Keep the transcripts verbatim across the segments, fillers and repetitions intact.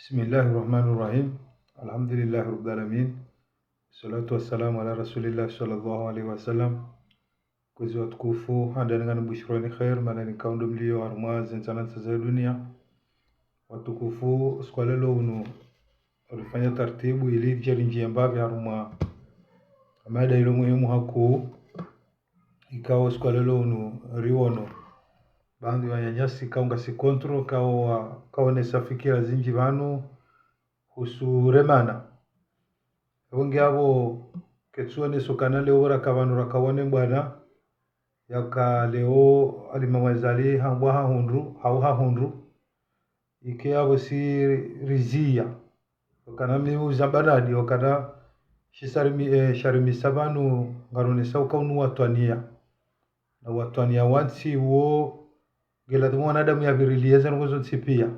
بسم الله الرحمن الرحيم. الحمد لله رب العالمين. الصلاة والسلام على رسول الله صلى الله عليه وسلم. Kwezi watukufu, handani ngani bushironi khair, mana ni kaundo mlio harumwa zentsana ntsa za dunia. Watukufu, siku wa leo unu, rifanya taratibu ili ridje rinjie mbapvi harumwa mada ilo muhimu hakuu, ikao siku wa leo unu riono baadhwi wananyasi ikao ngasi contre, ikao wa-, ikao nesa fikira zindji pvanu, husu remana. Ewe nge apvo ketsuoneso kana leo raka pvanu raka wane mbwana, yaka leo alima mwezali hambwa hahundru, hau hahundru. Ike apvo si rizia. Okana mi uza banadi, okana shisarimi, eh, sharimisa pvanu ngaronesa uka unu watwania. Na watwania wantsi wo, ngeladhimu wanadamu yapvirilie ze ndrongo zontsi pia.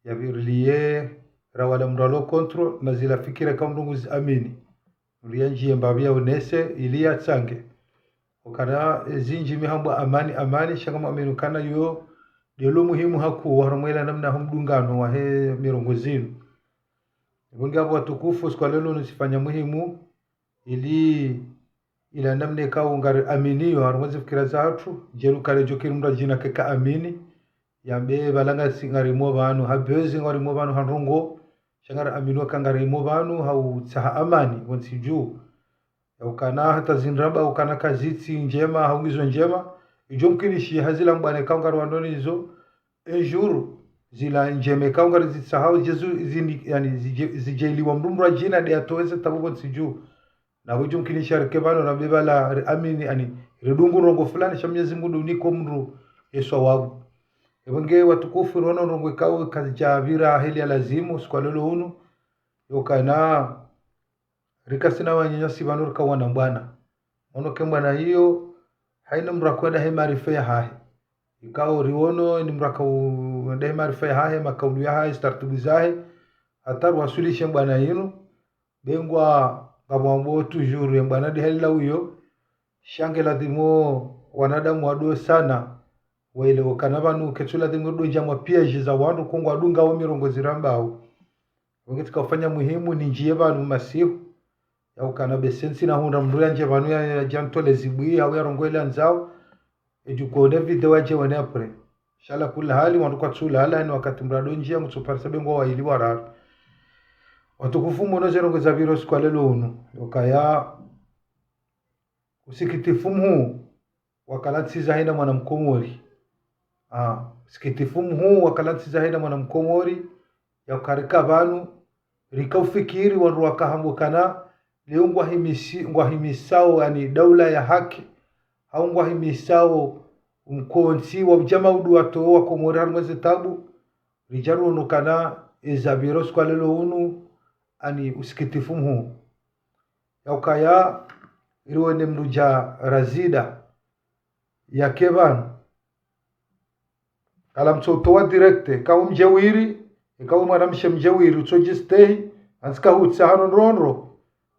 Yapvirilie, rawala mndru alo contre, na zila fikira ikao mndru nguzi amini. Mndru yanjie mbapvi yaonese, ili yatsange. Okana, eh, zindji mi hambwa amani, amani, sha ngamwamini ukana iyo, ndilo muhimu hakuu, harumwa ila namna ho mdungano wahe mirongo zinu. Ewe nge apvo watukufu, siku wa leo unu sifanya muhimu, ili ila namna ikao ngari aminiyo, harumwa ze fikira zahatru, djeli kale djo kiri mndru adjina keka amini, yambe pvala ngasi ngarimo pvanu, ha bezi ngarimo pvanu ha ndrongo, sha ngari aminiyo ka ngarimo pvanu, ha utsaha amani, wontsi dju. Ya ukana hata zindraba, ukana kazitsi ndjema, hau ngizo ndjema, idjo mkinishi ha zila mbwana ikao ngari wandoni izo, un jour, zila ndjema ikao ngari zitsahao, jezu, zini, yani, zije-, zije iliwa mndru mndru adjina nde atoweze tabu wontsi dju. Na pvo idjo mkinishi rike pvanu na pvepvala, ri amini, yani, ridungu ndrongo fulani, sha Mwenyezi Mungu ndo uniko mndru ye swawabu. Ewe nge watukufu, riono ndrongo ikao kazidja pvira heli ya lazimu, siku wa leo unu, yokana, rika sina wananyasi pvanu rika wana mbwana. Ono ke mbwana iyo, haina mndru akwenda he maarifa yahahe. Ikao riono, ni mndru aka u-, wenda he maarifa yahahe, makaulu yahahe, zitaratibu zahe, hata ruwaswilishe mbwana inu, be ngwa, ngapvo wambo toujours, ye mbwana ndi halila uyo, sha ngeladhimu wanadamu wado sana, waelewe ukana pvanu ketsu ladhimu ndo ndjia mwa piège za wandru ko ngwadungao mirongo zirambao. Wenge tsika ufanya muhimu ninjie pvanu masihu, ya ukana bese ntsina hundra mndru yanjie pvanu ya, yadje yantole zibwi, hau yarongoe ile yandzao, edju kone video yadje wone après. Sha ala kula hali, wandru kwatsu lala, ni wakati mndru ado ndjia, ngutso parisa be ngwa waili wararu. Watukufu, mwono ze ndrongo zapvira siku wa leo unu. Ukaya, usikitifu mhuu, wakala ntsi za haina mwana mkomori. Ah, usikitifu mhuu, wakala ntsi za haina mwana mkomori, ya uka rika pvanu, rika ufikiri wandru waka hambwa ukana, leo ngwahimisi-, ngwahimisao, yani, daula ya haki, hau ngwahimisao mkontsi wa udja maudu watowe wakomori harumwa ze tabu, ridja riono ukana ezapvira siku wa leo unu, yani, usikitifu mhuu. Ya ukaya, iriwone mndru dja razida, yake pvanu. Kala mtso utowa direct, ikao mdjewiri, ikao mwanamshe mdjewiri, utso djistehi, antsika hutsa hano ndrondro.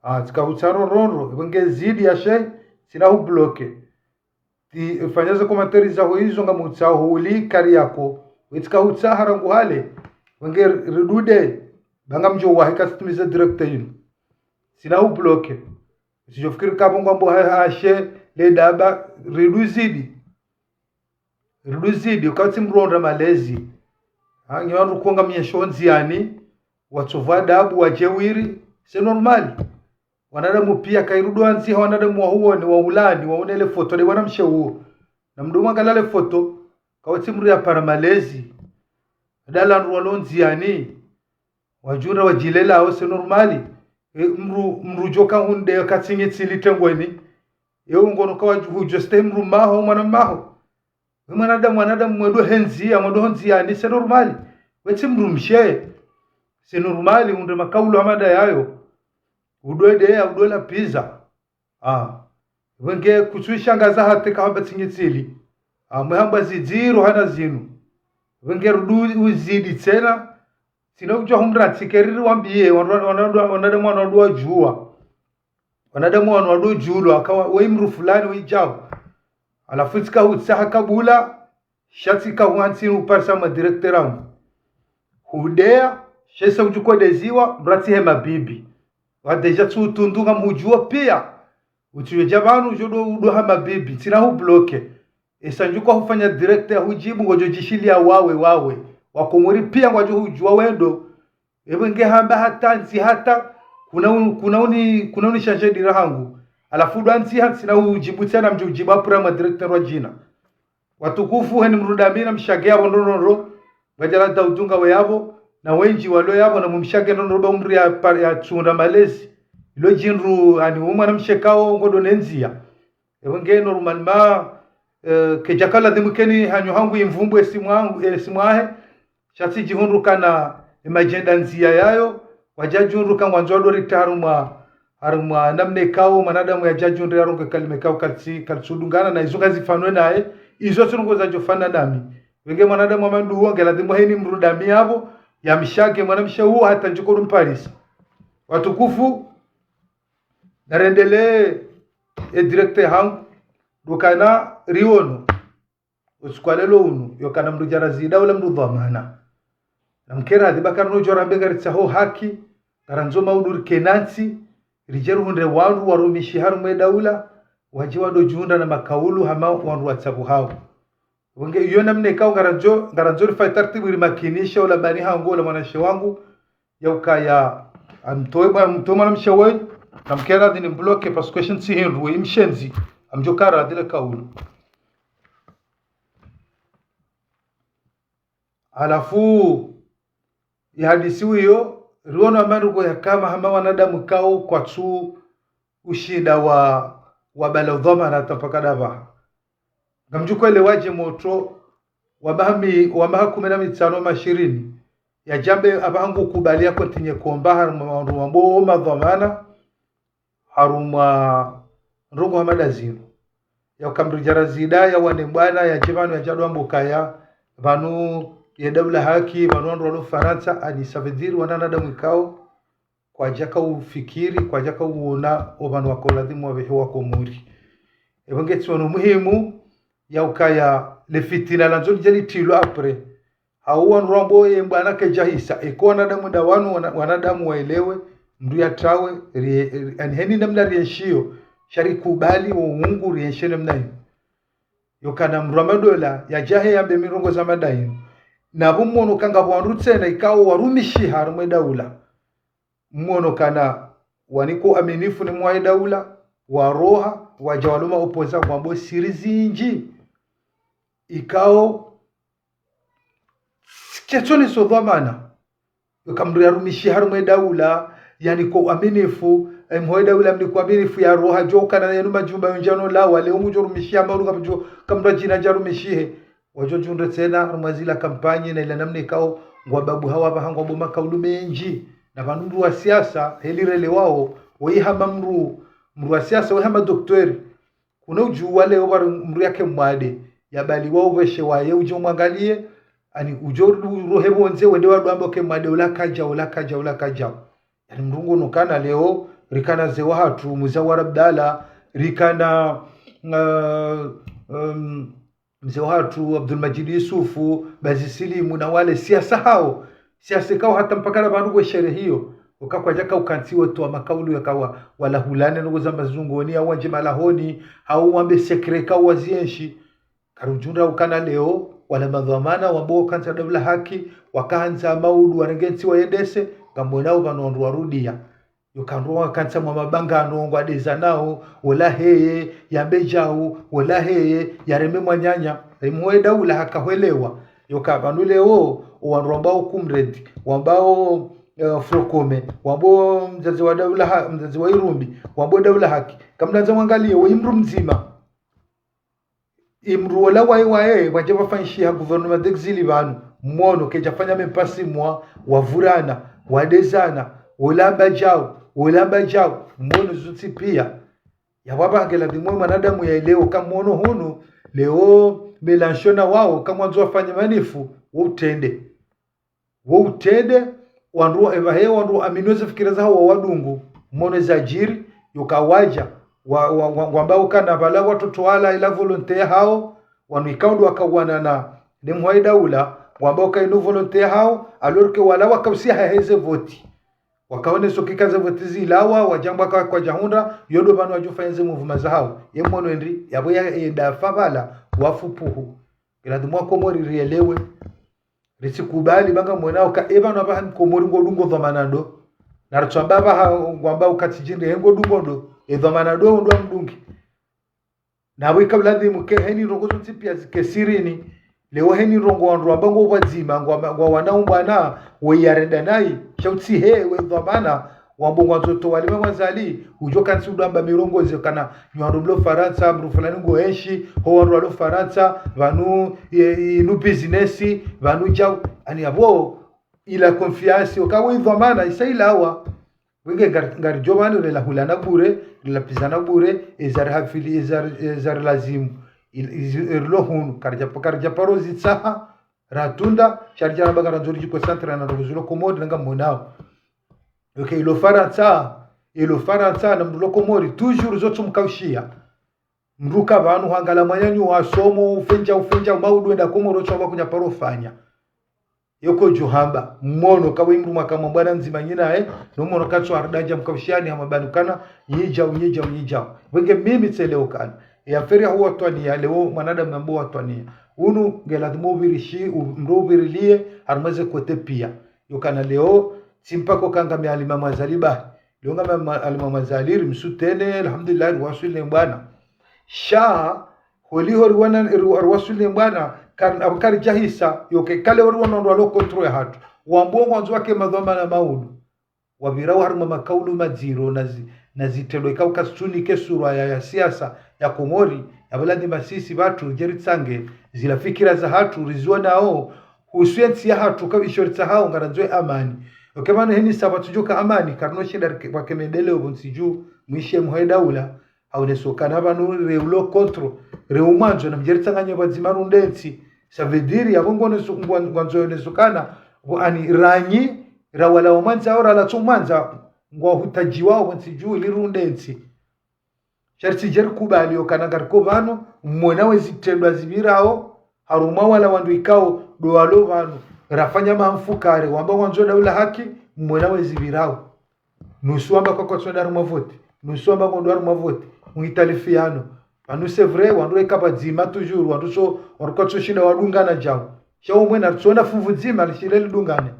Ah, antsika hutsa hano ndrondro, ewe nge zidi ya shei, tsina hubloke. Tsi fanya ze commentaire zaho izo ngamutsaho huli kari yako. Wetsika hutsaha rangu hale. Wenge ridude. Ba ngamdjo wahi ka tsitumiza direct inu. Tsina hubloke. Usidjo fikiri ka pvo ngwambo ha-, hashe le daba, ridu zidi. Ridu zidi, ukatsi mronda malezi. Ha, nyi wandru ko ngamnyesho ndziani, watsovu adabu, wadjewiri, c'est normal. Wanadamu pia kairudu antsiha wanadamu wahuone, wahulani, waone le foto, le mwanamshe uwo. Na mndru mwangalia le foto, kawatsi mndru yapara malezi. Dala ndru walo ndziani, wadjura wadjilelao, c'est normal. E, mndru, mndru djoka hunde katsingi tsili tengweni. E, ungono kawadju-, hudjo ste mndru maho, mwana maho. We mwanadamu, mwanadamu mwedo hendzia, mwedo hondziani, c'est normal. Wetsi mndru mshe. C'est normal, unde makaulo hama nda yayo. Udwede ya, udwela pizza. Ah. Wenge kutsuishangaza hata kahamba tsingi tsili. Ah, mwe hamba zidziro hana zinu. Wenge rudu uzidi tsena. Tsina kudja humra tsikeriri wambiye, wana-, wana-, wana-, wanadamu wana wadua djuwa. Wanadamu wanu wadua djuwa, akawa, we mndru fulani, we djawo. Halafu tsika hutsaha kabula, sha tsika huhantsi uparisa ma directeur amu. Hudeya, Sha isa udjo kwedeziwa, mdru atsihe mabibi. Wa déjà tsi utundu ngamhudjuo pia. Utsiwe dja pvanu udjo do, do ha mabibi. Ntsina hubloke. Isa ndjuko hufanya direct ya hudjibu ngodjo djishiliya wawe, wawe. Wakomori pia ngwadjo hudjuwa wendo. Epvo nge hamba hata ntsi hata kuna un-, kuna uni, kuna uni changer dira hangu. Halafu do ntsi ha ntsina udjibu tsena mdjo udjibu apura mwa directeur wa djina. Watukufu, heni mrudi mi na mshage yapvo ndrondrondro. Pvadjala Daudu ngawe yapvo. Na wendji walo yapvo na mumshage ndrondrondro ba umri ya par-, ya tsunda malezi. Ilo djindru, ani, umwana mshe kao ngodo nendziya. Epvo nge normalement, eh, kedjaka ladhimu keni hanyu hangu imvumbu esimu hangu, esimu yahe. Sha tsi djihundru kana emajenda ndziya yayo, wadja djundru ka ngwandzo wadori ta harumwa, harumwa namna ikao mwanadamu yadja djundru yarongowe kalima ikao kalitsi, kalitsudungana na izo ngazifanwe naye, izo tsi ndrongoo zadjo fana nami. Pvenge mwanadamu wa manduwo, nge ladhimu heni mrudi mi yapvo, ya mshage mwana mshe uwo hata ndjuko rumparisa. Watukufu, narendelee e direct hangu, dukana riono. Usiku wa leo unu, yokana mdru djara zida ula mdru dhwamana. Na mkera adhiba karino djora mbe ngaritsaho haki, ngarandzo maudu rike nantsi, ridje ruhundre wandru warumishi harumwa e daula, wadje wado djunda na makaulu hama wandru watsabu hao. Wenge iyo namna ikao ngarandzo, ngarandzo rifanye tartibu rimakinishe ula bani hangu ula mwanamshe wangu, ya ukaya, amtowe bwa, amtowe mwanamshe we, na mkera dhini mbloke, parce que shinsi hindru, we imshenzi, amdjo kara dhile kaulu. Halafu, ya hadisi wiyo, riono amani ko ya kama hama wanadamu kao kwatsu ushinda wa, wa bala udhwamana hata mpaka dapvaha. Ngamdjukwelewa dje motro wa maha mi, wa maha kume na mitsano mashirini. Ya djambe apvaha ngu kubali ya kontinye komba harumwa wandru wambo madhwamana, harumwa ndrongoo hama ndazinu. Ya uka mdru djara zida ya wane bwana ya dje pvanu ya djadwa mbo kaya, pvanu ye daula haki, pvanu wandru walo Farantsa, ani ça veut dire wanadamu ikao, kwadjaka ufikiri, kwadjaka uona, o pvanu wako ladhimu wapvehe Wakomori. Epvo nge tsi wanu muhimu, ya ukaya le fitina landzo lidje litilwe après. Hau wandru wambo ye mbwana kedja hisa, eko wanadamu nda wanu, wana-, wanadamu waelewe, mdru ya tawe, rie-, rie-, ani heni namna rienshiyo, sha rikubali wo ungu rienshe namna iyo. Yokana mdru wa madola, ya djahe yambe mi ndrongoo za madainu. Na pvo mwono kanga pvo wandru tsena, ikao warumishi harumwa e daula. Mwono kana waniko aminifu ni mwa e daula, waroha, wadja waloma opoza kwambo siri zindji. Ikao, ketso ni so dhwamana. Yoka mdru yarumishi harumwa e daula, yani ko aminifu, e mhuu wa e daula mniko aminifu yaroha djo kana yanu majumba yo ndjano la, wale ungu djo rumishi hama uru kapvo djo, ka mdru djina dja rumishihe. Wadjo djundre tsena, harumwa zila kampanyi na ila namna ikao, ngwa babu hawa pvaha ngwambo makaulu mendji. Na pvanu mdru wa siasa, heli rele wao, woyi hama mdru, mdru wa siasa, woyi hama dokteri. Kuna udjuwa leo pvwa mdru yake mwade, ya bali wa upveshe waye udjo mwangaliye, ani udjo ru-, ruhe pvondze wende wadwambo ke mwade ula kadja, ula kadja, ula kadja. Yani mdru nguno kana leo, rikana ze wahatru, Muza wa Rabdala, rikana, uh, um, mze wahatru Abdul Majid Yusufu, Bazi Silimu na wale siasa hao. Siasa ikao hata mpaka na pvanu kwe sherehe iyo. Uka kwadjaka ukantsi wetu wa makaulu yakawa wala hulane no kuzamba zungoni, au wandje malahoni, au wambe secret ikao wazienshi. Karudjundra ukana leo, wala madhwamana, wambo wakantsi daula haki, wakahandza maudu, warenge ntsi wayendese, ngamwonao pvanu wandru warudia. Yoka ndro wakantsa mwa mabangano ngwadezanao, wola heye, yambe djau, wola heye, yareme mwananya. Mhuu wa e daula haka hwelewa. Yoka pvanu leo, o wandru wambao Kumredi, wambao, eh, Frokome, wambao mdzadze wa daula ha-, mdzadze wa Irumbi, wambao daula haki. Kamnandza mwangaliye, woyi mdru mdzima. Imdru wola waye waye, wadje wafanyishiha gouvernement d'exil pvanu, mwono, kedja fanya même pas six mois, wavurana, wadezana, wola amba djau, wola amba djau, mwono zontsi pia. Ya wapvange ladhimu mwanadamu yaelewe ka mwono hunu, leo Mélenchon na wao, ka mwandzo wafanye manif, wo utrende. Wo utrende, wandru wa, epvahe wandru waamini ze fikira zahawo wa wadungu, mwono zadjiri, yoka wadja, wa, wa, wa, wamba ukana pvala watoto wala ila volonté yahawo, wanu ikao ndo wakawanana, ne mhuu wa e daula, wamba uka inu volonté yahawo, alors que wala wakausiha heze voti. Wakaoneso kika ze voti zilawa, wadjamba ka kwadjahundra, yodo pvanu wadjofanya ze mouvement zahawo. Ye mwono endri, yapvo ya, ye dafa pvala, wafu puhu. Ila dhumwa Komori rielewe. Ritsikubali ba ngamwonao ka, e pvanu apvaha Mkomori ngodungo dhwamana ndo. Na ritswamba apvaha ngwamba ukatsi djindri, he ngodungo ndo. E dhwamana ndo, ndo amdungi. Na pvo ika ladhimu ke heni ndrongoo zontsi pia zike sirini. Leo heni ndrongoo wandru wamba ngo pvwadzima, ngwa, ngwa wana umbwana, we yarenda nayi, sha utsi he, we dhwamana, wambo ngwandzo towa lima mwazali, udjo kantsi udwamba mirongozi kana, nyi wandru mlo Farantsa, mdru fulani ngo enshi, ho wandru walo Farantsa, pvanu, e, inu business, pvanu djau, ani yapvo, ila confiance, uka we dhwamana, isa ilawa. Wenge ngari, ngaridjo pvanu rela hulana bure, rela pvizana bure, ezari hafili, ezari, ezari lazimu. Il-, izi, erilo hunu, karidja, karidja paro zitsaha, ratunda, sha ridja na ba ngarandzo ridji concentré na ndrongoo zilo Komori, na ngamwonao. Ok, ilo Farantsa, ilo Farantsa, na mndru lo Komori, toujours zo tsumkaushia. Mndru ka pvanu hangala mwananyahu wasomo, ufendja, ufendja, umaudu enda Komori, otswamba kudja paro fanya. Yoko djo hamba, mwono kawe mndru mwaka mwa mbwana ndzima nyinaye, no mwono katso aridadja mkaushiani hama pvanu kana, nyidjau, nyidjau, nyidjau. Wenge mimi tselewo kana. Ya feri ya huwa twaniya, leo mwanadamu nambo wa twaniya. Unu, nge ladhimu uvirishi, u-, mndru uvirilie, harumwa ze kote pia. Yo kana leo, tsi mpaka uka ngami alima mwazali bahi. Leo ngami ma-, alima mwazali, rimsutene, alhamdulillah, riwaswili ne mbwana. Sha, holiho riwana, ri-, riwaswili ne mbwana, kan-, abo karidjahisa, yoke kale wari wana wandru walo contrôle yahatru. Wambo ngwandzo wake madhwamana maudu. Wapvirao harumwa makaulu madziro na zi-, na zitrendwa ikao kazitsunike sura ya, ya siasa ya Komori, ya pvo ladhima sisi pvatsu ridje ritsange zila fikira zahatru rizionao, husu ye ntsi yahatru ka isho ritsahao ngarandzo ye amani. Oke pvanu heni sa pvatsu djoka amani, karino shinda rike-, pvwake mendeleo pvo ntsi dju, mwishe muhe daula, haoneso kana pvanu reulo contrôle, reumwandzo na mdje ritsanganye pvwadzima runde ntsi. Ça veut dire, yapvo ngoneso, ngwa-, ngwandzo yoneso kana, pvo ani ranyi, rawala wamwandza, au ralatso mwandza, ngwahutadjiwao pvo ntsi dju ili runde ntsi. Sha ritsidje rikubali yo kana ngariko pvanu, mwona we zitrendwa zipvirao, harumwa wala wandru ikao, ndo walo pvanu, rafanya mahamfukare, wamba ngwandzo daula haki, mwona we zipvirao. Nusu wamba ka kwatsu enda harumwa voti. Nusu wamba ngondo harumwa voti. Mwitalifiano. Pvanu c'est vrai, wandru weka pvwadzima toujours, wandru so, wandru kwatsu shinda wadungana djao. Sha umwe na ritsona funvu dzima, lishile lidungane.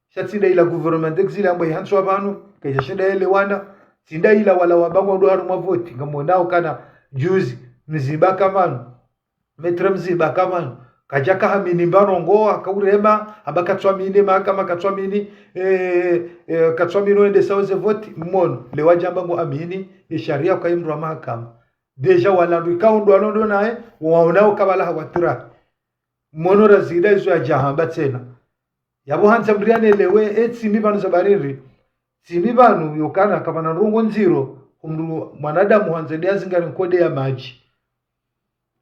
Sha tsi nda ila gouvernement d'exil amba ihantswa pvanu, kaidja shinda yelewana. Tsi nda ila wala wamba ngondo harumwa voti, ngamwonao kana juzi, Mzimba ka pvanu. Maître Mzimba ka pvanu. Kadjaka hamini mba ndrongoo, akaurema, amba katswamini mahakama, katswamini, eh, eh, katswamini wendesao ze voti, mwono. Leo wadjamba ngo amini, ye sharia uka ye mndru wa mahakama. Déjà wala wandru ikao ndo walo ndo naye, waonao ka pvala hawatira. Mwono razida izo yadja hamba tsena. Yapvo handza mndru yanelewe, e tsi mi pvanu za bariri. Tsi mi pvanu yo kana kapvana ndrongoo ndziro, mndru mwanadamu handza nde yazingare nkode ya madji.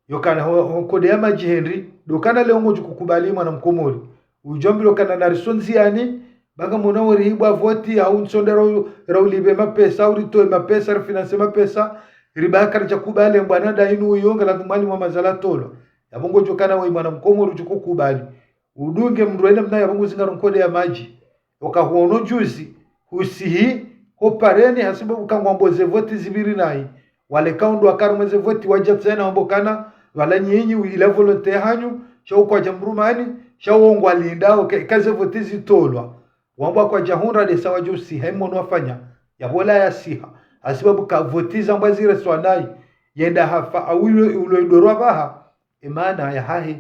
Yo kana ho, ho nkode ya madji hindri, ndo kana leo ngodjo kukubali mwana Mkomori. Udjo ambilo kana narisondziani, ba ngamwona wori hibwa voti, au ntsonde rau-, raulipve mapesa, au ritowe mapesa, rifinance mapesa, riba karidja kubali mbwana nda inu uyo, ngala dhumwani mwa mazala tolwa. Yapvo ngodjo kana we mwana Mkomori udjo kukubali. Udunge mndru ene mna yapvo nguzingaro nkode ya madji. Oka huono juzi, husihi, ho pareni, hasibabu ka ngwambo ze voti zipviri nayi. Wale ikao ndo waka harumwa ze voti wadja tsena wambo kana, pvala nyinyi, ila volonté hanyu, sha ukwadja mrumani, sha uongwa linda, oke, ika ze voti zitolwa. Wambo akwadja hundra ndesa wadjo usiha, imono wafanya, yapvo la yasiha. Hasibabu ka voti zambwa zireswa nayi, yenda hafa, au ulo, ulo idorwa pvaha, emana yahahe.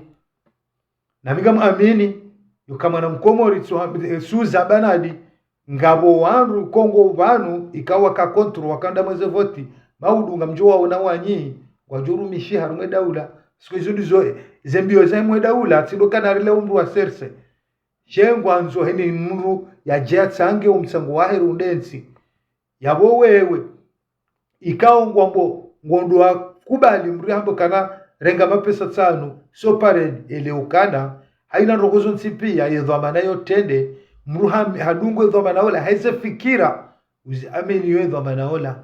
Na mi ngamwamini, yuka mwana Mkomori tsu-, eh, suza banadi, ngapvo wandru Kongo pvanu, ikao waka contre, waka nda mweze voti, maudu ngamdjo waona wanyi, ngwadjo rumishiha harumwe daula. Siku izo ndizo, eh, ze mbio za imwe daula, tsi ndo kana rile umru wa serse. Sha ngwandzo heni mndru yadje yatsange omtsango wahe runde ntsi. Yapvo wewe, ikao ngwambo, ngondo wakubali mndru yahambe kana renga mapesa tsanu, so pareni, ele ukana, haina ndrongoo zontsi pia, ye dhwamana yo trende, mndru ham-, hadungwe dhwamana ola, haize fikira, uzi amini yo dhwamana ola.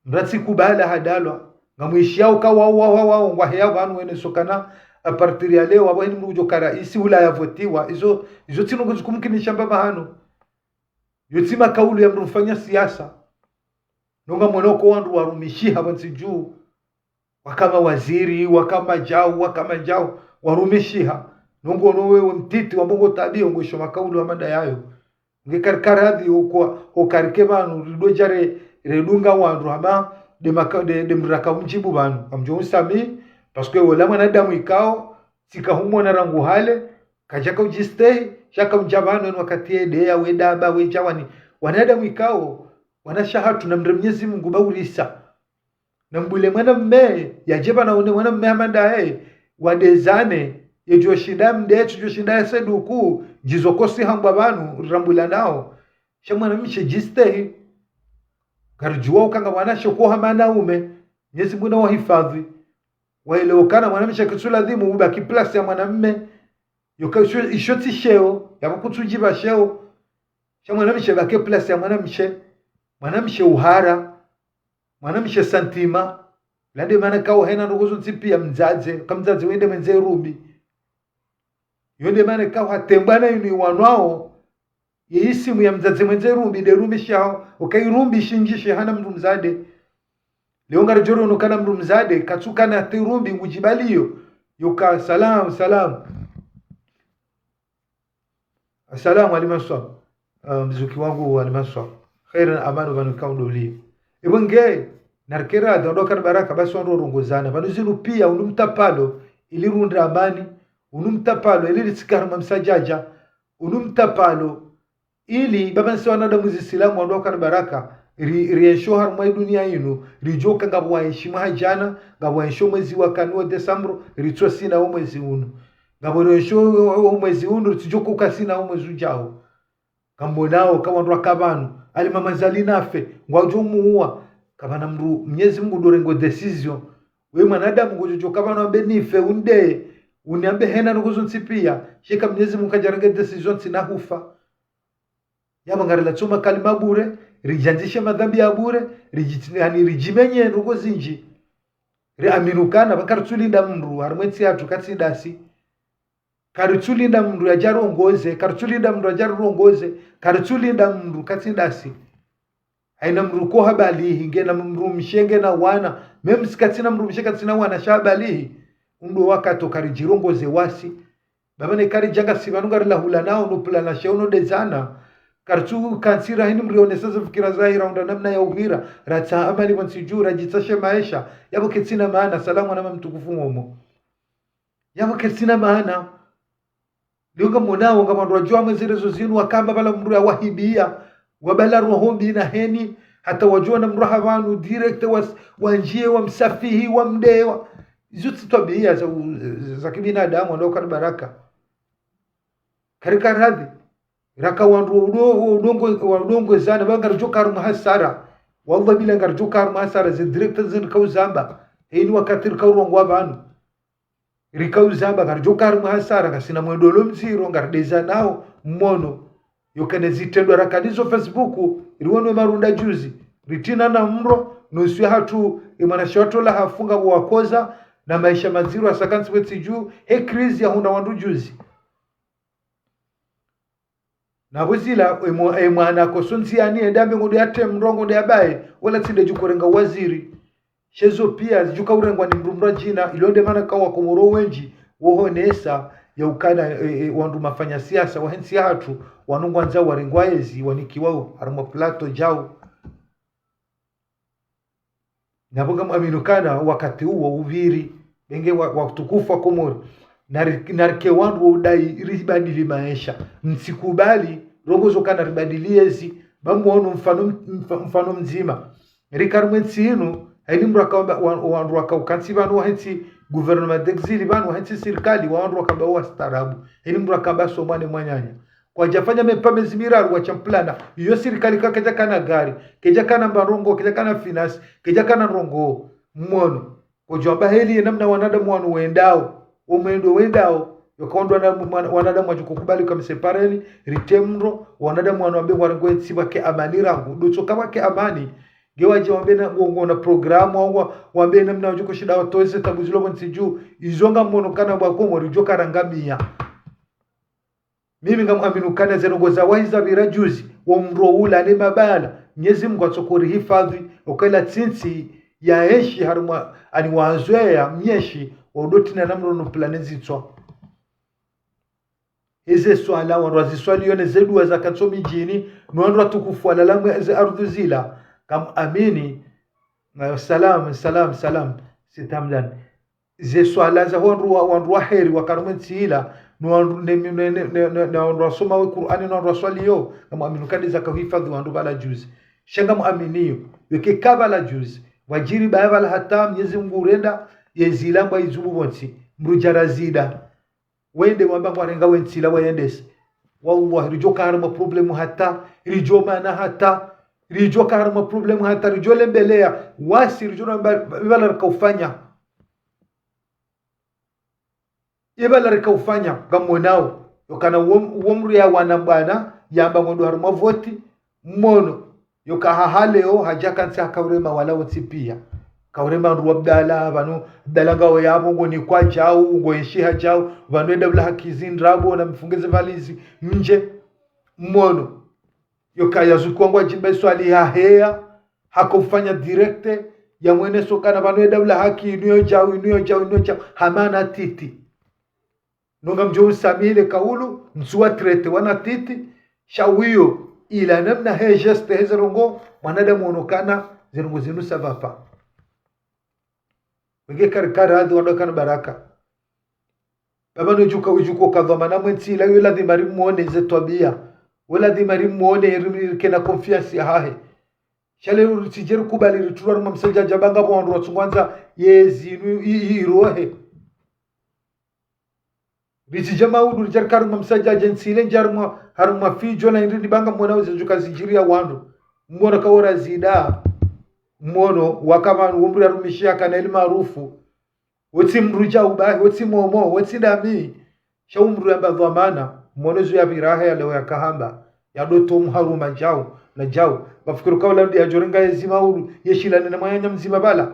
Mndru atsi kubala hadalwa, ngamwishiao ka wao, wao, wao, wao, ngwaheya pvanu wene sokana, à partir ya leo, apvo heni mndru udjo ka raisi hula ya votiwa, izo, izo tsi ndrongoo zikumkinisha mba pvahanu. Yo tsi makaulu ya mndru mfanya siasa. Nonga mwonoko wandru warumishiha pvantsi dju. Waka mawaziri, waka madjau, waka madjau, warumishiha. Nongo no wewe mtiti wa mbongo tabiyo, ngo isho makaulu wa manda yayo. Nge kari karadhi okwa, okarike pvanu, ridodja re, redunga wandru hama, de maka, de, de mraka umdjibu pvanu. Kamdjo unsami, parce que wola mwanadamu ikao, tsika humwona rangu hale, kadjaka udjistehi, shaka mdja pvanu enu wakati ede ya wedaba, wedja wani. Wanadamu ikao, wanasha hatru na mre Mnyezi Mungu baurisa. Na mbule mwanamme, yadje pvanu one mwanamme hama ndaye, wadezane, yedjo shinda mde, yedjo shinda ya seduku, djizo kosi hangwa pvanu, rambula nao. Sha mwanamshe djistehi, karidjuwa ukanga mwanashe ko hama wanaume, Mnyezi Mungu na wahifadhi. Waelewe ukana mwanamshe kitsu ladhimu ubaki place ya mwanamme, yoka isho, isho tsi sheo, yapvo kutsu djipva sheo. Sha mwanamshe baki place ya mwanamshe, mwanamshe uhara, mwanamshe santima, lande mana kao hena ndrongoo zontsi piya mdzadze, ka mdzadze wende mwendze irumbi. Yo nde mana kao hatembwa na inu iwanwao, ye isimu ya mdzadze mwendze irumbi, de irumbi shao, oka irumbi shindji she hana mndru mdzadze. Leo ngaridjo ronokana mndru mdzadze, katsu kana hata irumbi ngudjibaliyo, yoka salam, salam. Assalamu alaikum, maswab. Ah, mzuki wangu wa alaikum maswab. Khairan amanu pvanu kaundoli. Ebo nge, narikera, dondo kari baraka, basi wandru warongozana. Pvanu zinu piya, unu mtapalo, ili rundre amani, unu mtapalo, ili ritsikare mamsadjadja, unu mtapalo, ili, baba nsi wanadamu zisilamu, wandru kari baraka, ri, riensho harumwa idunia inu, ridjoka ngapvo waenshi mwaha djana, ngapvo waensho mwezi wa kane wa desambro, ritsosina wo mwezi unu. Ngapvo riensho wo mwezi unu, ritsidjoka ukasina wo mwezi udjao. Kambo nao, ka wandru waka pvanu, ali mama zali nafe, ngwadjo muwa, kapvana mndru, Mnyezi Mungu ndo rengo décision. We mwanadamu ngodjo djoka pvanu ambe nife, unde, uniambe hena ndrongoo zontsi piya, sheka Mnyezi Mungu kadjarenge décision tsi na hufa. Yapvo ngarilatsoma kalima bure, ridjandzishe madhambi ya bure, ridjitini, yani ridjimenye ndrongoo zindji. Riaminukana, pvaka ritsulinda mndru, harumwa entsi yatru katsi ndasi. Karitsulinda mndru yadje arongoze, karitsulinda mndru yadje arongoze, karitsulinda mndru katsi ndasi. Haina mndru ko habalihi, ngena mndru mshe ngena wana, même si katsina mndru mshe katsina wana sha habalihi, undro wakati karidjirongoze wasi. Baba ne karidjanga si pvanu ngarilahula nao, no pulana sheo no dezana. Karitsu kantsira hini mrionesa ze fikira zahira unda namna ya uhira, ratsaha amani pvantsi dju, radjitsashe maesha, yapvo ketsina maana, salamu na mamtukufu momo. Yapvo ketsina maana. Leo ngamonao, ngamwandru wadjuwa mwezi rezo zinu, wakamba pvala mndru ya wahibiya, wabala roho mbi na heni, hata wadjuwa na mndru ha pvanu, direct was, wandjiye, wamsafihi, wamdewa. Izo tsi twabiya za, u- za kibinadamu, wandru kari baraka. Kari karadhi. Raka wandru wa udo-, wa udongo, wa udongo zana, ba ngaridjoka harumwa hasara. Wallah bila ngaridjoka harumwa hasara, ze direct zinu rikauzamba. Heni wakati rikaurongowa pvanu. Rikauzamba, ngaridjoka harumwa hasara, ngasina mwendo lo mdziro, ngarideza nao, mmono. Yokane zitrendwa rakanizo Facebook, riwonwe marunda juzi. Ritrina na mro, nusu ya hatru, imwanashe watru la hafunga wakoza, na maesha madziro asakantsi wetsi dju, he crise ya huna wandru juzi. Na pvo zila, emwa-, emwana koso ndziani, ende ambe ngodo yatre mrongo nde yabaye, wala tsi nde djuko renga waziri. Shezo piya, zidjuka urengwa ni mndru mndru djina, ilo nde mana kawa Komoro wendji, wohonesa, ya ukana, e, e, wandru mafanya siasa, wahe ntsi ya hatru, wanu ngwandzao warengwa ezi, wanikiwao, harumwa plateau djao. Na pvo ngamwaminukana wakati uwo upviri, benge wa, watukufu wa Komori. Nari-, narike wandru wa udai ribadili maesha. Mtsikubali, rongozo kana ribadili ezi, ba mwono mfano, mfa-, mfano mdzima. Rika harumwa entsi inu, haini mndru akaomba, wa, wandru wakaukantsi pvanu wahe ntsi gouvernement d'exil pvanu wahe ntsi sirikali, wa wandru wakamba wastaarabu. Haini mndru akamba so mwane mwananya. Kwadjafanya mepa mezi miraru watsha mpulana. Iyo sirikali ka kedjakana gari, kedjakana mba ndrongoo, kedjakana finance, kedjakana ndrongoo. Mmono. Kodjwamba heli ye namna wanadamu wanu wendao. Omwendo wendao. Yoka wandru wana-, mwana-, wanadamu wadjukukubali ka msepareni, ritre mro, wanadamu wanu wambe warengwe ntsi pvwake amani rangu. Dotsoka pvwake amani. Nge wadje wambe na, ngo, ngona programu, wa, wambe namna wadjo hushinda watowe ze tabu zilo pvontsi dju. Izo ngamwono kana bwa Komori ridjo karangamia. Mimi ngamwamini ukana ze ndrongoo za wahi zapvira juzi, wo mro ula ne mabala, Mnyezi Mungu atsohorihifadhwi, ukela tsi ntsi ya enshi harumwa, ani wazweya myeshi, wa udotina na mro no plane zitswa. Eze swala, wandru waziswaliyo ne ze dua zakantso midjini, no wandru watukufu walala mwe eze ardhwi zila, ngamwamini, ngayo salam, salam, salam, Siti Hamdan. Ze swala za wandru wa, wandru wa heri wakana mwe ntsi ila, no wandru, ne, ne, ne, ne, ne, ne wandru wasoma we Kur'ani, no wandru waswaliyo, ngamwamini ukana zaka uhifadhwi wandru pvala juzi. Sha ngamwaminiyo, weke ka pvala juzi, wadjiri baya pvala hata Mnyezi Mungu urenda, ye zila ngwa izubu pvontsi, mdru djara zida. Wende wamba ngwarenga we ntsi ila wayendese. Wallahi, ridjo ka harumwa problemu hata, ridjo mana hata, ridjo ka harumwa problemu hata, ridjo lembeleya, wasi ridjo namba, pvala rika ufanya. Ye pvala rika ufanya, ngamwonao. Yokana wo, wo mdru ya wana bwana, yamba ngondo harumwa voti, mwono. Yoka haha leo, hadja kantsi hakaurema wala wontsi piya. Kaurema ndru wa Abdala, pvanu, Abdala ngawo yapvo, ngo ni kwa djau, ngo enshi ha djau, pvanu eda pvula hakizi ndrabo, na mfunge ze valizi, mdje, mwono. Yoka yazukiwa ngwadjimba iswali haheya, haka ufanya direct, ya mweneso kana pvanu eda pvula haki, inu yo djau, inu yo djau, inu yo djau, hamana titi. No ngamdjo usamile kaulu, ntsu wa traité wana titi, sha wiyo, ila namna he geste heze ndrongoo, mwanadamu wono kana, ze ndrongoo zinu ça va pas. Wenge kari kari hadhi wandru wakana baraka. Baba no djuka, udjuka uka dhwamana mwe ntsi ila, yo lazima rimwone ze twabiya. Yo lazima rimwone rim-, rikena confiance yahahe. Sha leo ritsidje rikubali ritulwa harumwa msadjadja banga bo wandru watsungwandza yezi inu i, i, irohe. Ritsidje maudu ridja rika harumwa msadjadja ntsi ile ndja harumwa, harumwa fidjo na indri ni banga mwono uze djuka zidjiri ya wandru. Mwono kaora zida. Mwono waka pvanu wo mdru yarumishiha kana El Maarufu. Wotsi mdru djau bahi, wotsi momo, wotsi ndami. Sha wo mdru yamba dhwamana, mwono zu yapvira hahe ya leo yaka hamba. Ya doto mharuma djau, na djau. Mafikiri kaula ndi yadjorenga yezi maudu, yeshilane na mwanya mdzima pvala.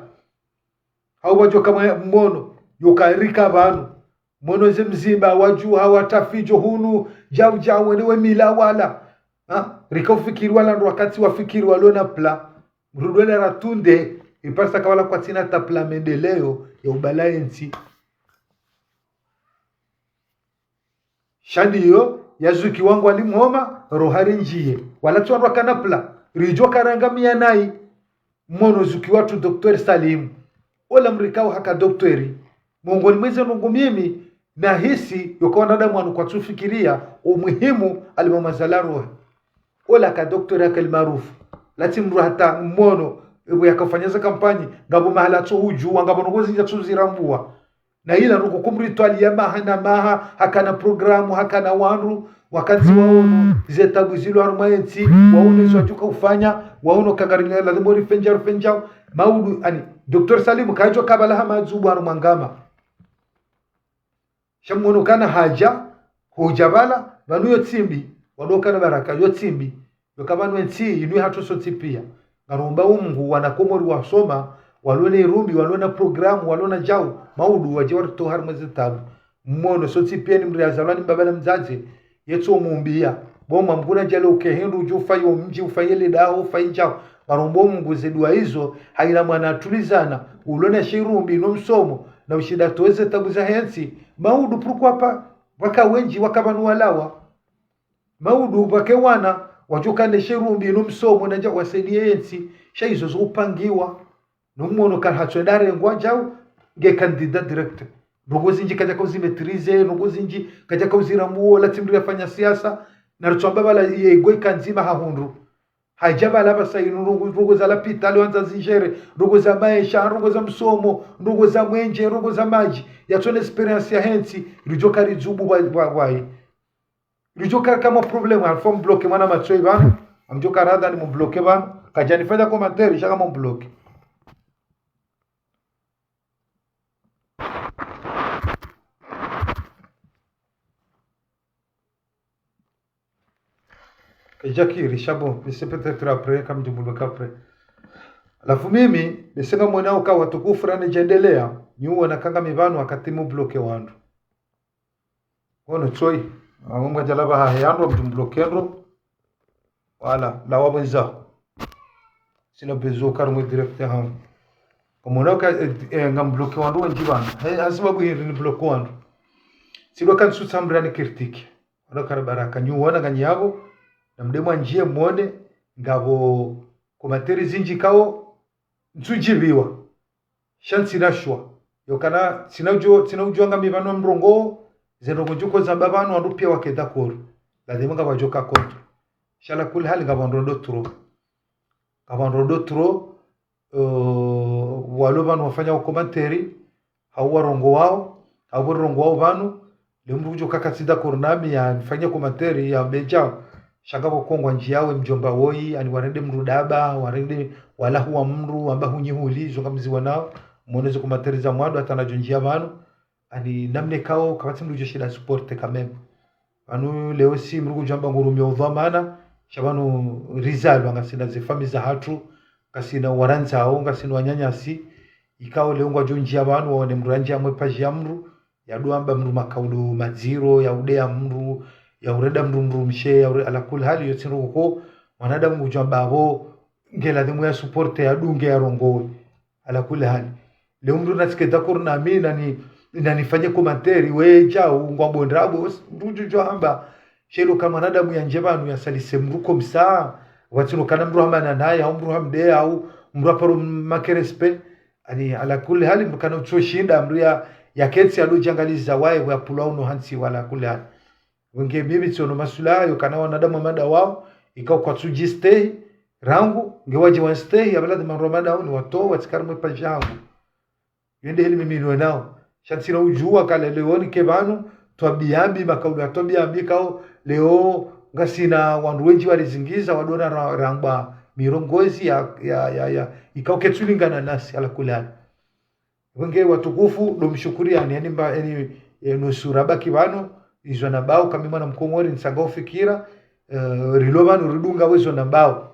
Hau wadjo kamwe mwono, yoka rika pvanu. Mwono ze mdzima, wadjuha, watra fidjo hunu, djau, djau, wene we mila wala. Ha? Rika ufikiri wala ndo wakati wafikiri walo na pla. Mdru dwela ratunde, ipvasa ka pvala kwatsina ta pla mendeleo, ya ubala yentsi. Sha ndiyo, yazukiwa ngwali mhoma, roha rindjiye. Wala tsi wandru wakana pla, ridjo karangamia nayi. Mwono zukiwa tu Docteur Salim. Ola mdru ikao haka docteur. Mongoni mwa ze ndrongoo mimi, nahisi, yoka wanadamu wanu kwatsufikiriya, umuhimu, alimama zala roha. Ola ka docteur haka El Maarufu. Latsi mdru hata mwono, ebu yaka ufanya ze kampanyi, ngapvo mahala tso udjuwa, ngapvo ndrongoo zindji tso zirambua. Na ila ruko kumritwali ya maha na maha, hakana programu, hakana wandru, wakati waono, ze tabu zilo harumwa yentsi, waono izo wadjuka ufanya, waono kangari lazima urifendja, urifendja, maudu, ani, Docteur Salim, kadjo ka pvala hama dzubu harumwa ngama. Sha mwono kana hadja, hodja pvala, pvanu yo tsi mbi, wandru wakana baraka, yo tsi mbi, yoka pvanu yentsi, inu hatru sontsi piya. Ngaromba wo Mungu, wana Komori wasoma, walo na irumbi, walo na programu, walo na djau, maudu wadje waritowe harumwa ze tabu. Mwono, sontsi piya ni mdru yazalwa ni mbaba na mdzadze, yetso mumbiya. Bo mwa mkuna djale uke hindru, udjo ufayi wo mdji, ufayi le daho, ufayi djau. Ngaromba wo Mungu ze dua izo, haina mwana atulizana, ulo na she irumbi, no msomo, na ushinda towe ze tabu zahe ntsi. Maudu, pourquoi pas, waka wendji, waka pvanu walawa. Maudu pvake wana, wadjo kana she irumbi no msomo na dja wasaidiye yentsi, sha izo zo upangiwa. No mwono kana hatsu enda rengwa djau, nge candidat direct. Ndrongoo zindji kadjaka uzimaîtriser, ndrongoo zindji kadjaka uzirambuo, latsi mdru yafanya siasa, na ritswamba pvala ye igwe kandzima hahundru. Hadja pvala pvasa inu ndrongoo, ndrongoo za lapitali wandza zidjere, ndrongoo za maesha, ndrongoo za msomo, ndrongoo za mwenje, ndrongoo za madji, yatsona expérience yahe ntsi, ridjo karidzubu pva, pva, pvayi. Ridjo kara kama problème, alfa mbloke mwana matsoyi pvanu, amdjo kara hadha ni mbloke pvanu, kadjani fanya commentaire, sha kama mbloke. Kadjakiri, sha bon, mais c'est peut-être après, kamdjo mbloke après. Halafu mimi, bese ngamwonao ka watukufu rane djendelea, nyi uona ka ngami pvanu wakati mubloke wandru. Ono tsoi, amwe mwadjala pvahahe yandru mdru mbloke ndro, wala, lawa mwenza. Sina besoin kari mwe direct hangu. Kamwonao ka, eh, eh, ngambloke wandru wendji pvanu. He, hasibabu hindri nibloke wandru. Silo ka ntsutsaha mdru yanicritique. Wala kara baraka. Nyi uona nganyi yapvo, na mdemwa ndjiye mwone, ngapvo commentaire zindji kao, ntsudjibiwa. Sha ntsina shwa. Yokana, tsina udjo, tsina udjo ngami pvanu mrongoo, ze ndrongoo ndjuko zamba pvanu, wandru pia wake d'accord. Lazima ngapvo wadjo ka contre. Sha ala kulli hali ngapvo ndro ndro tro. Ngapvo ndro ndro tro, eh, walo pvanu wafanya commentaire, hau warongowao, hau warongowao pvanu, le mdru udjo ka katsi d'accord nami yanifanye commentaire yambe djao. Sha ngapvo kongwa ndjiyawe mdjomba woyi, ani warende mdru daba, warende walahuwa mdru, wamba hunyi huli, zo ngamziwonao, mwone zo commentaire za mwando, hata nadjo ndjiya pvanu, ani namna ikao, kapvatsi mdru udjo shinda supporter quand même. Pvanu leo si mdru kudjamba ngurumia udhwamana, sha pvanu rizalwa ngasina ze famille zahatru, ngasina warandzao, ngasina wananyasi, ikao leo ngwadjo ndjiya pvanu, waone mdru yandjiya mwe page ya mdru, yadjo amba mdru makaulu madziro, ya udeya mdru, ya urenda mdru mdrumshe, ya ure-, ala kulli hali yo tsi ndro koko, mwanadamu ngudjo amba apvo, nge ladhimu ya supporter, yadunge, yarongowe. Ala kulli hali. Leo mdru natsike d'accord nami, nani, nanifanye commentaire, we djao, ngwambo ndrabo, mdru udjo djo amba. Sha ilo ka mwanadamu yandje pvanu yasalise mdru comme ça, watsino kana mdru hamana naye, hau mdru hamdeya, hau mdru aparo make respect. Ani, ala kulli hali, mdru kana utso shinda, mdru ya, yaketsi yadjo djangaliza waye, yapvulwa uno hantsi, wala kulli hali. Wenge mimi tsiono masula yokana wanadamu wa mada wao, ikao kwatsu djistehi, rangu, nge wadje wanstehi, apvala dhima ro mada wao ni watowa, watsikari mwe page yangu. Yende heli mimi niwe nao. Sha ntsina udjuwa kale leo nike pvanu, twabiya mbi, makaulu ya twabiya mbi kao, leo ngasina wandru wendji warizingiza, wadona ra-, rangwa mirongozi ya, ya, ya, ya, ikao ketsulingana nasi ala kulli hali. Wenge watukufu, ndo mshukuri yani, yani mba, yani, eh, nusu rabaki pvanu, izo nambao, kami mwana mkomori, ntsanga ufikira, eh, rilo pvanu, ridunga wezo nambao.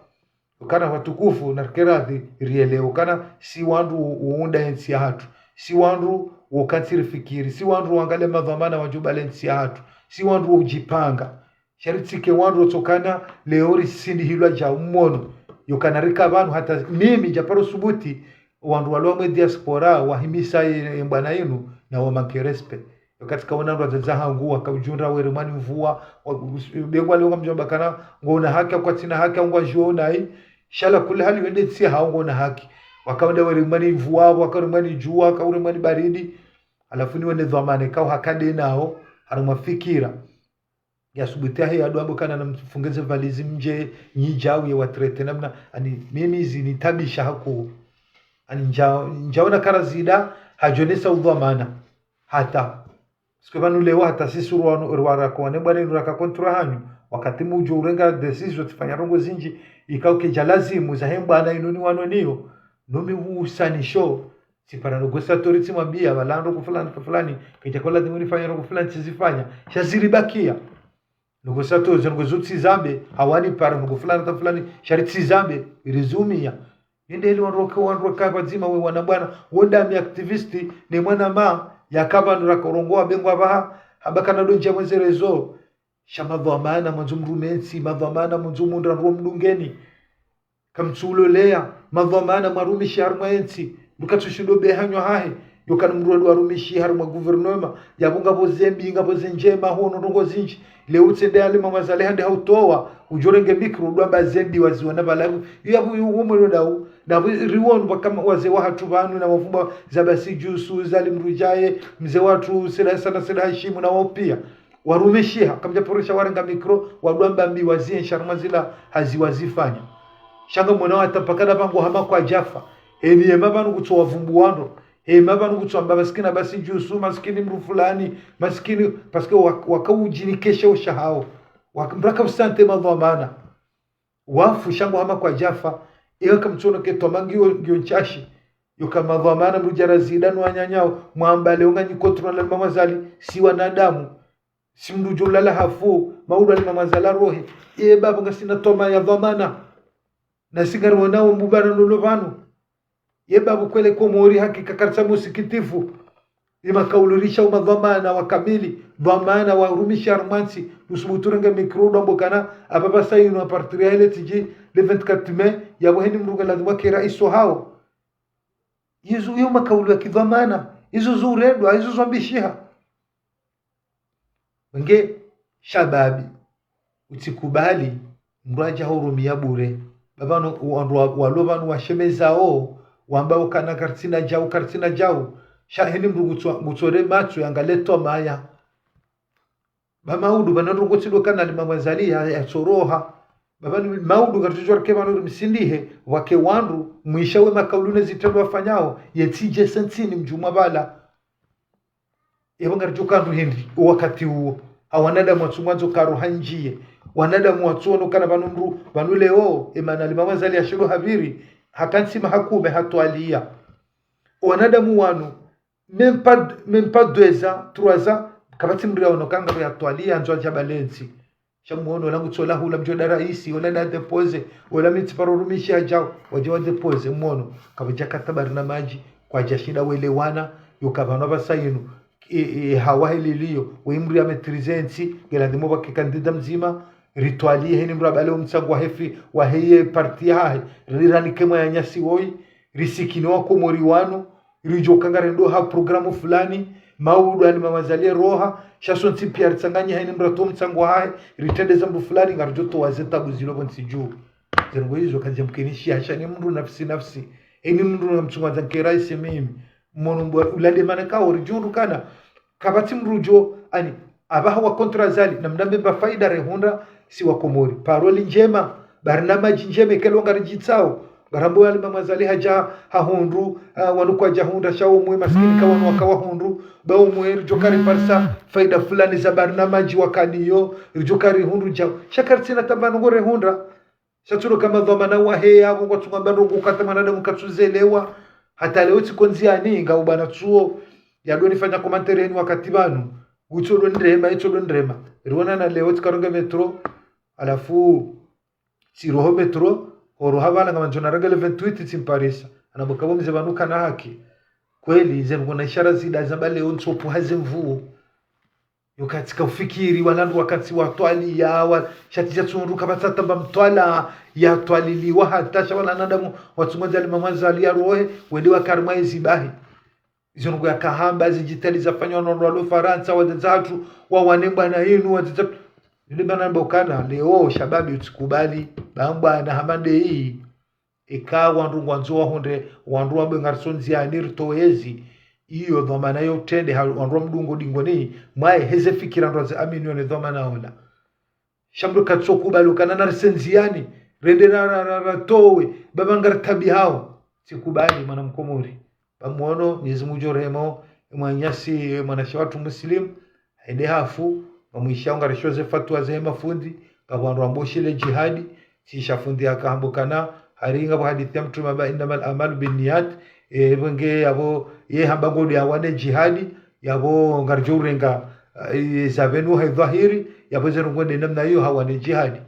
Ukana watukufu, na rikeradhi, rielewe, ukana si wandru wo-, wounda entsi yahatru, si wandru wo kantsi rifikiri, si wandru wangalia madhwamana wadjo bale entsi yahatru, si wandru wo udjipanga. Sha ritsike wandru otsokana leo risindihilwa dja umono. Yokana rika pvanu hata mimi djaparo subuti, wandru walo wamwe diaspora, wahimisa ye, ye mbwana yinu, na wamanke respect. Yokati kaona wandru wadzadze hangu, wakaudjundra were mwani mvua, wa-, us-, bengwa leo ngamdjomba kana, ngona haki, kwatsina haki, ngwa djuo nayi. Sha ala kulli hali wende tsi hao ngona haki. Wakaunda were mwani mvua, wakaure mwani djuwa, wakaure mwani baridi. Halafu ni wende dhwamana, kao hakade nao, harumwa fikira. Ya subuti yahe yadjo amba kana namfunge ze valizi mdje, nyi djao ye watrete namna, ani mimi zinitabisha haku. Ani ndja-, ndjaona kara zida, hadjonesa udhwamana. Hata. Siku pvanu leo hata sisi rwanu, rwarako wane mbwana inu raka kontra hanyu. Wakati mudjo urenga décision tsifanya ndrongoo zindji, ikao kedja lazimu zahe mbwana inu ni wano niyo. Numi usanisho, tsipara ndrongoo satori tsimwambia, pvala ndrongoo fulani, fulani, kedja kola dhimuni fanya ndrongoo fulani, tsizifanya. Sha ziribakia. Ndrongoo satori, ndrongoo zo tsizambe, hawani para ndrongoo fulani, hata fulani, sha ritsizambe, irizumia. Yende heli wandru waka, wandru waka pvadzima we wana mbwana, wo ndami activiste, ne mwana ma, yaka pvanu raka urongoa bengwa pvaha, hamba kana ndo ndja mwenze rezo. Sha madhwamana mwandzo mrume entsi, madhwamana mwandzo mundra ndro mdungeni. Kamtsuloleya, madhwamana mwarumishi harumwa entsi, mdru katsushindo beha nywa hahe, yokana mdru wadjo warumishi harumwa gouvernement, yapvo ngapvo zembi, ngapvo zendjema, hono ndrongoo zindji. Leo utsende yale mamazale hande hautowa, udjorenge micro, udjo amba zembi waziona pvala. Yapvo, yapvo, yo umwe lo dau, napvo riwonu pvaka wazee wahatru pvanu, na wafumba za basi djusu, za limrujaye, mze watru, sila sana, sila hashimu na wao pia. Warumishiha, kamdja poresha warenga micro, wadjo amba mbi wazienshi harumwa zila hazi wazifanya. Sha ngamwonao hata mpaka na pvangu hama kwadjafa. Heni yema pvanu kutso wavumbu wandro. Hema pvanu kutso amba masikini basi djusu, masikini mdru fulani, masikini, parce que wak-, waka udjinikesha usha hao. Wak-, mdru aka usante madhwamana. Wafu sha ngo hama kwadjafa, ewa kamtsono ketwa mangiyo, ngiyo ntsashi. Yoka madhwamana mdru djara zida no wanyanyao, mwamba leo nganyi kotro na limamazali, si wanadamu. Si mdru djo lala hafu, maudu alimamazala rohe. Eba pvo ngasina toma ya dhwamana. Na si ngariwonao mbubana lolo pvanu. Ye babu kwele Komori hakika karitsaha musikitifu. Ye makaulu risha uma dhwamana wa kamili, dhwamana wa rumisha harumwa ntsi, usubutu renge mikro ndo wambe ukana, apvapvasa yinu à partir ya hele tiji, le vingt-quatre mai, yapvo heni mdru nge ladhimu yake raisi wahawo. Izo yo makaulu ya kidhwamana, izo zo uredwa, izo zo ambishiha. Nge shababi, utsikubali mdru adja hurumia bure. Ba pvanu, wandru wa-, walo pvanu washemezao, wamba ukana karitsina djau, karitsina djau. Sha heni mdru ngutso-, ngutsore matso yangalie twamaya. Ba maudu, pvanu ndrongo tsi ndo kana Ali Mwinyi Azali ya, yatsoroha. Ba pvanu maudu, ngaridjo reke pvanu rimsindihe, wake wandru, mwisha we makaulu ne zitrendwa wafanyao, ye tsi dje sentsini mdjumwa pvala. Epvo ngaridjo kandru hindri, o wakati uwo. Ha wanadamu watsu mwandzo karo handjiye. Wanadamu watsu ono kana pvanu mdru, pvanu leo, emana Ali Mwinyi Azali ya shindo hapviri, haka ntsima hakume hatwaliya. Wanadamu wanu, même pas, même pas deux ans, trois ans, kapvatsi mdru yaono kana ngapvo yatwaliya, andzo adja balenzi. Sha mwono, ola ngutsola hula mdjo nda raisi, ola nda déposé, ola mi tsiparo rumishi adjao, wadja wa déposé, mwono. Kapvadja kata barnamadji, kwadja shinda welewana, yo kapvanu apvasa yinu, e, e, hawa heliliyo, we mdru ya maîtrisé ntsi, nge ladhimu pvwake candidat mdzima, ritwaliye heni mdru abale omtsango wahe fi, wahe ye parti yahahe, riranike mwa yanyasi woyi, risikini wa Komori wanu, ridjo kanga rendo ha programu fulani, maudu Ali Mwinyi Azali roha, sha sontsi piya ritsanganye heni mdru atowe mtsango wahahe, ritrende za mdru fulani, ngaridjo towa ze tabu zilo pvontsi dju. Ze ndrongo izo kazidja mkinishiha, sha ni mdru nafsi nafsi. Heni mdru na mtsungwa za nkera ise mimi. Mwono mbwa ulade mana kao, ridjo ndo kana. Kapvatsi mdru djo, ani, apvaha wa contre Azali, na mnambe mba faida rehundra, si wa Komori. Parole ndjema, barnamadji ndjema, ikelo ngaridjitsao. Ngarambo Ali Mwinyi Azali hadja hahundru, ah, wanu kwadja hundra, sha omwe maskini ka wanu waka wahundru, ba omwe ridjo kari parisa faida fulani za barnamadji wakaniyo, ridjo kari hundru djao. Sha karitsina tamba ndrongo rehundra. Sha tsulo kama dhwamana wahe yapvo, ngwatsu ngwamba ndrongo kata mwanadamu katsuzelewa. Hata leo tsiko ndziani, nga ubana tsuo, yadoni fanya commentaire heni wakati pvanu. Utso ndo ndrema, itso ndo ndrema. Riwonana leo tsikaronga métro, halafu, tsiroho métro, horoha pvala ngamandzo narenge le vingt-huit tsimparisa. Anambo kapvo mze pvanu kana haki. Kweli, ze ndrongo na ishara zida zamba leo ntsopvo haze mvuo. Yo katsika ufikiri, wala ndru wakati watwaliya, wa, sha tsi dja tsu ndru kapvatsa tamba mtwalaa, yatwaliliwa hata, sha wala wanadamu, watsu mwandzo Ali Mwinyi Azali yarohe, wende wake harumwa ezi bahi. Izo ndrongo yakahamba, zidjitihadi zafanywa no wandru walo Farantsa, wadzadze hatru, wawane mbwana yinu, wadzadze hatru. Yinu mbwana mba ukana, leo, shababi utsikubali, ba mbwana hama ndeyi. Eka wandru ngwandzo wahundre, wandru wambe ngariso ndziani ritowe ezi. Iyo dhwamana yo utrende, ha, wandru wa mdungo dingoni, mwaye heze fikira ndro ze amini yo ne dhwamana ola. Sha mdru katso kubali ukana narise ndziani, rende ra, ra, ra, ratowe, ba pvanu ngaritabihao. Tsikubali mwana Mkomori. Ba mwono, Mwenyezi Mungu djo rehema, mwananyasi, mwanashe watru Muslim, hende hafu, ngamwishao ngarisho ze fatwa ze mafundi, ngapvo wandru wambo shile jihadi, sha fundi yakahamba ukana, hari ngapvo hadisi ya Mtrume amba, "Innamal a'malu binniyat", e, pvenge yapvo, ye hamba ngodi yawane jihadi, yapvo ngaridjo urenga, e, za pvanu ha dhwahiri, yapvo ze ndrongo nde namna iyo hawane jihadi.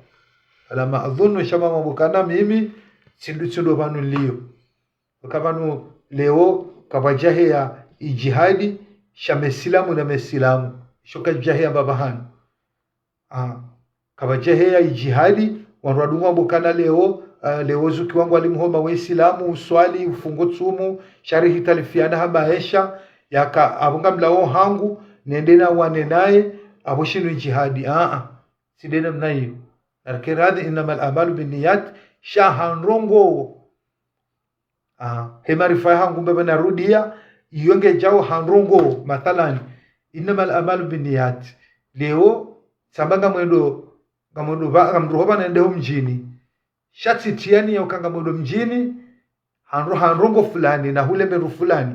Ala ma adhunnu sha mama ukana mimi, tsi ndo, tsi ndo pvanu nilio. Ka pvanu leo, kapvadja heya ijihadi, sha mesilamu na mesilamu. Sho kadja heya mbapvahanu. Ah, kapvadja heya ijihadi, wandru wadunga wambe ukana leo, ah, leo zuki wangu wali mhoma we silamu, uswali, ufungo tsumu, sha rihitalifiana ha maesha, yaka, apvo ngamlao hangu, nende nawane naye, apvo shinu ijihadi. Ah, ah, tsi nde namna iyo. Narike radhi, innamal a'malu binniyat, sha ha ndrongo. Ah, he maarifa yahangu mbaba narudia, iyo ngedjao ha ndrongo, mathalan, innamal a'malu binniyat. Leo, samba ngamwendo, ngamwendo pva, ngamdroho pvanu nende ho mdjini. Sha tsitiya niya uka ngamwendo mdjini, ha ndro, ha ndrongo fulani, na hule mbe ndro fulani.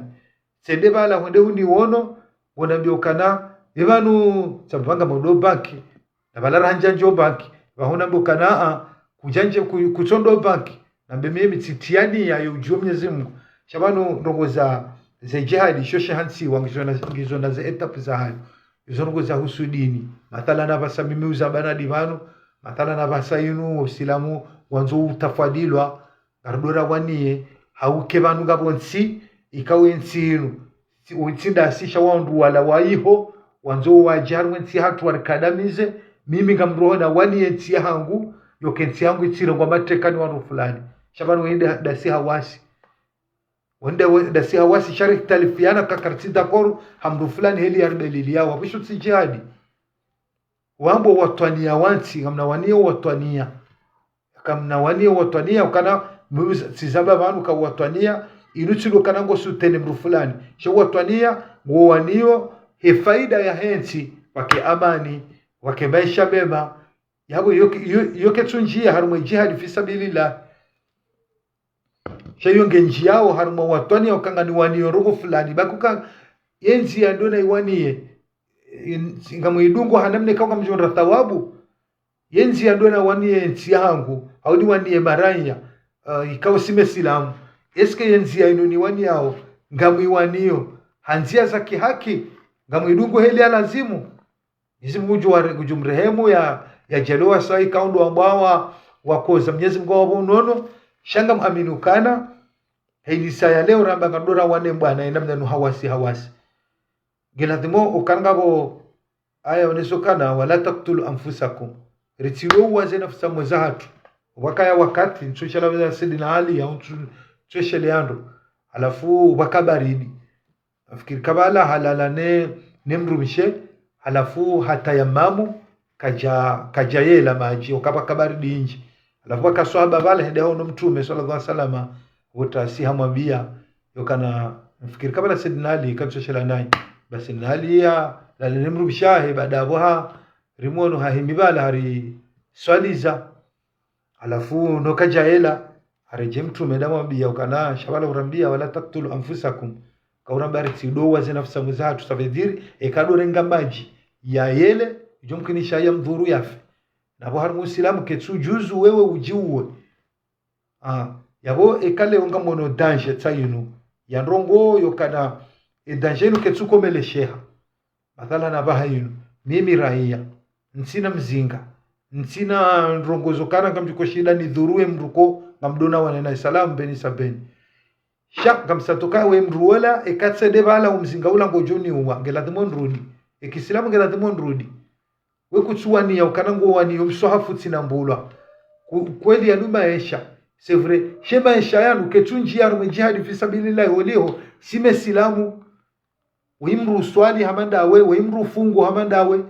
Tsende pvala hwende huniwono, wonambia ukana, e pvanu, samba ngamwendo banki, na pvala rahandza ndjo banki, pvahuna mbe ukana, a, kudjandje, ku-, kutsondo banki, nambe mimi tsitiya niya yo udjuo Mwenyezi Mungu. Sha pvanu ndrongo za, ze jihadi, sho she hantsiwa, ngizo na, ngizo na ze étape zahayo. Izo ndrongo za husu dini. Mathalan apvasa mimi uzamba nadi pvanu, mathalan apvasa inu, usilamu, wandzo utafadilwa, ngaridjo rawaniye, Hauke pvanu ngapvo ntsi, ikao entsi inu, ntsi, ntsi ndasi sha wandru wala waiho, wandzo wadje harumwa entsi yahatru warikadamize, mimi ngamroho nawaniye entsi yahangu, yoke entsi yahangu itsirengwa mateka ni wandru fulani. Sha pvanu wende ndasi hawasi. Wende we-, ndasi hawasi sha rikhtalifiana ka kartsi d'accord, ha mndru fulani heli yaribelili yawo. Apvo isho tsi jihadi. Wambo watwaniya wantsi, ngamnawaniye watwaniya. Kamnawaniye watwaniya, ukana mwiza, tsizamba pvanu ka watwaniya, inu tsi ndo kana ngo soutenir mndru fulani. Sha watwaniya, ngowaniyo, he faida yahe ntsi, wake amani, wake maesha mema. Yapvo yoke, yo-, yoke tsu ndziya harumwa jihadi fi sabilillah. Sha iyo nge ndziyao harumwa watwaniya uka nganiwaniyo ndrongo fulani. Bakuka, ye ndziya ndo naiwaniye. In-, ngamwidungo ha namna ikao ngamdjondra thawabu. Ye ndziya ndo nawaniye ntsi yahangu, hau niwaniye maranya, ah, ikao tsi mesilamu. Est-ce que ye ndziya inu niwaniyao, ngamwiwaniyo ha ndziya za kihaki, ngamwidungo heli ya lazimu? Mwenyezi Mungu ngudjo ware-, ngudjo mrehemu ya, yadjaliwa sa ikao ndo wambwawa, wakoza Mwenyezi Mungu wapvo unono, sha ngamwamini ukana, heli sa ya leo ramba ngarudjo rawane mbwana, ina mna nu hawasi hawasi. Nge ladhimu ukana ngapvo aya oneso ukana, "Wala taktulu anfusakum." Ritsidjo uwa ze nafsi mwe zahatru. Wakaya wakati, ntsu shela weza Sayyidina Ali, ya ntsu, ntsu shele yandro. Halafu waka baridi. Nafikiri kabala halala ne, ne mdrumshe, halafu hatayamamu, kadja, kadja yela madji, ukapva ka baridi indji. Halafu waka swahaba pvala hende hawono Mtrume, swallallahu alaihi wasallam, wontsi hamwambia, yokana, nafikiri kabala Sayyidina Ali, katsu shela nayi. Basi Sayyidina Ali ya, lala ne mdrumshe wahe, baada yapvo ha, rimwono hahimi pvala hari swaliza. Halafu no kadja yela, haredjei Mtrume ndamwambia ukana, sha pvala urambia, "Wala taktulu anfusakum." Kauramba ritsidjo uwa ze nafsi mwe zahatru, ça veut dire, eka ndo renga madji, ya yele, idjo mkinisha ya mdhuru yafe. Napvo harumwa usilamu ketsu juzu wewe udjiuwe. Ah, yapvo eka leo ngamwono danger tsi inu. Ya ndrongo yokana, e danger inu ketsu komelesheha. Mathalan apvaha inu, mimi raiya, ntsina mzinga, ntsina ndrongo zo ukana ngamdjo shinda nidhuru ye mndru ko, ngamdjo na wane naye salamu beni sa beni. Sha ngamsatoka we mndru wola, eka tsende pvala wo mzinga ula ngodjo niuwa, nge ladhimu nirudi. Ye kisilamu nge ladhimu nirudi. We kutsuwaniya, ukana ngowaniyo mswahafu tsina mbulwa. Ku-, kweli yanu maesha. C'est vrai. She maesha yanu ketsu ndziya harumwa jihadi fi sabilillah holiho, tsi mesilamu. Wo mdru uswali hama ndawe, wo mdru ufungu hama ndawe.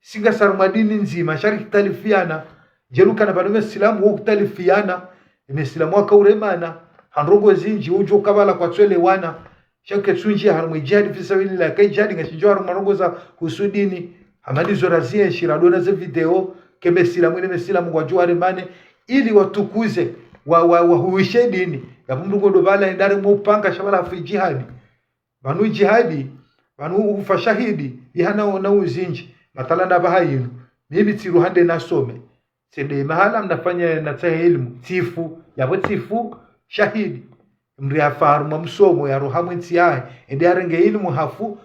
Singasi harumwa dini ndzima, sha rikhtalifiana. Djeli ukana pvanu mesilamu wo khtalifiana. Mesilamu waka uremana. Ha ndrongo zindji, udjo ukapvala kwatsu elewana. Sha ketsu ndziya harumwa jihadi fi sabilillah, ka jihadi ngashindjio harumwa ndrongo za husu dini. Hama ndizo razienshi radona ze video, ke mesilamu ne mesilamu ngwadjo waremane, ili watukuze, wa, wa, wahuwishe dini. Yapvo mndru ngondo pvala yende haremwa upanga sha pvala hafu jihadi. Pvanu jihadi, pvanu ufa shahidi, ihana ona uzindji, mathalan apvaha inu. Mimi tsiruha nde nasome. Tsende mahala mnafanya natsahe ilmu, tsifu, yapvo tsifu shahidi. Mndru yafa harumwa msomo, yaroha mwe ntsi yahe, ende yarenge ilmu hafu,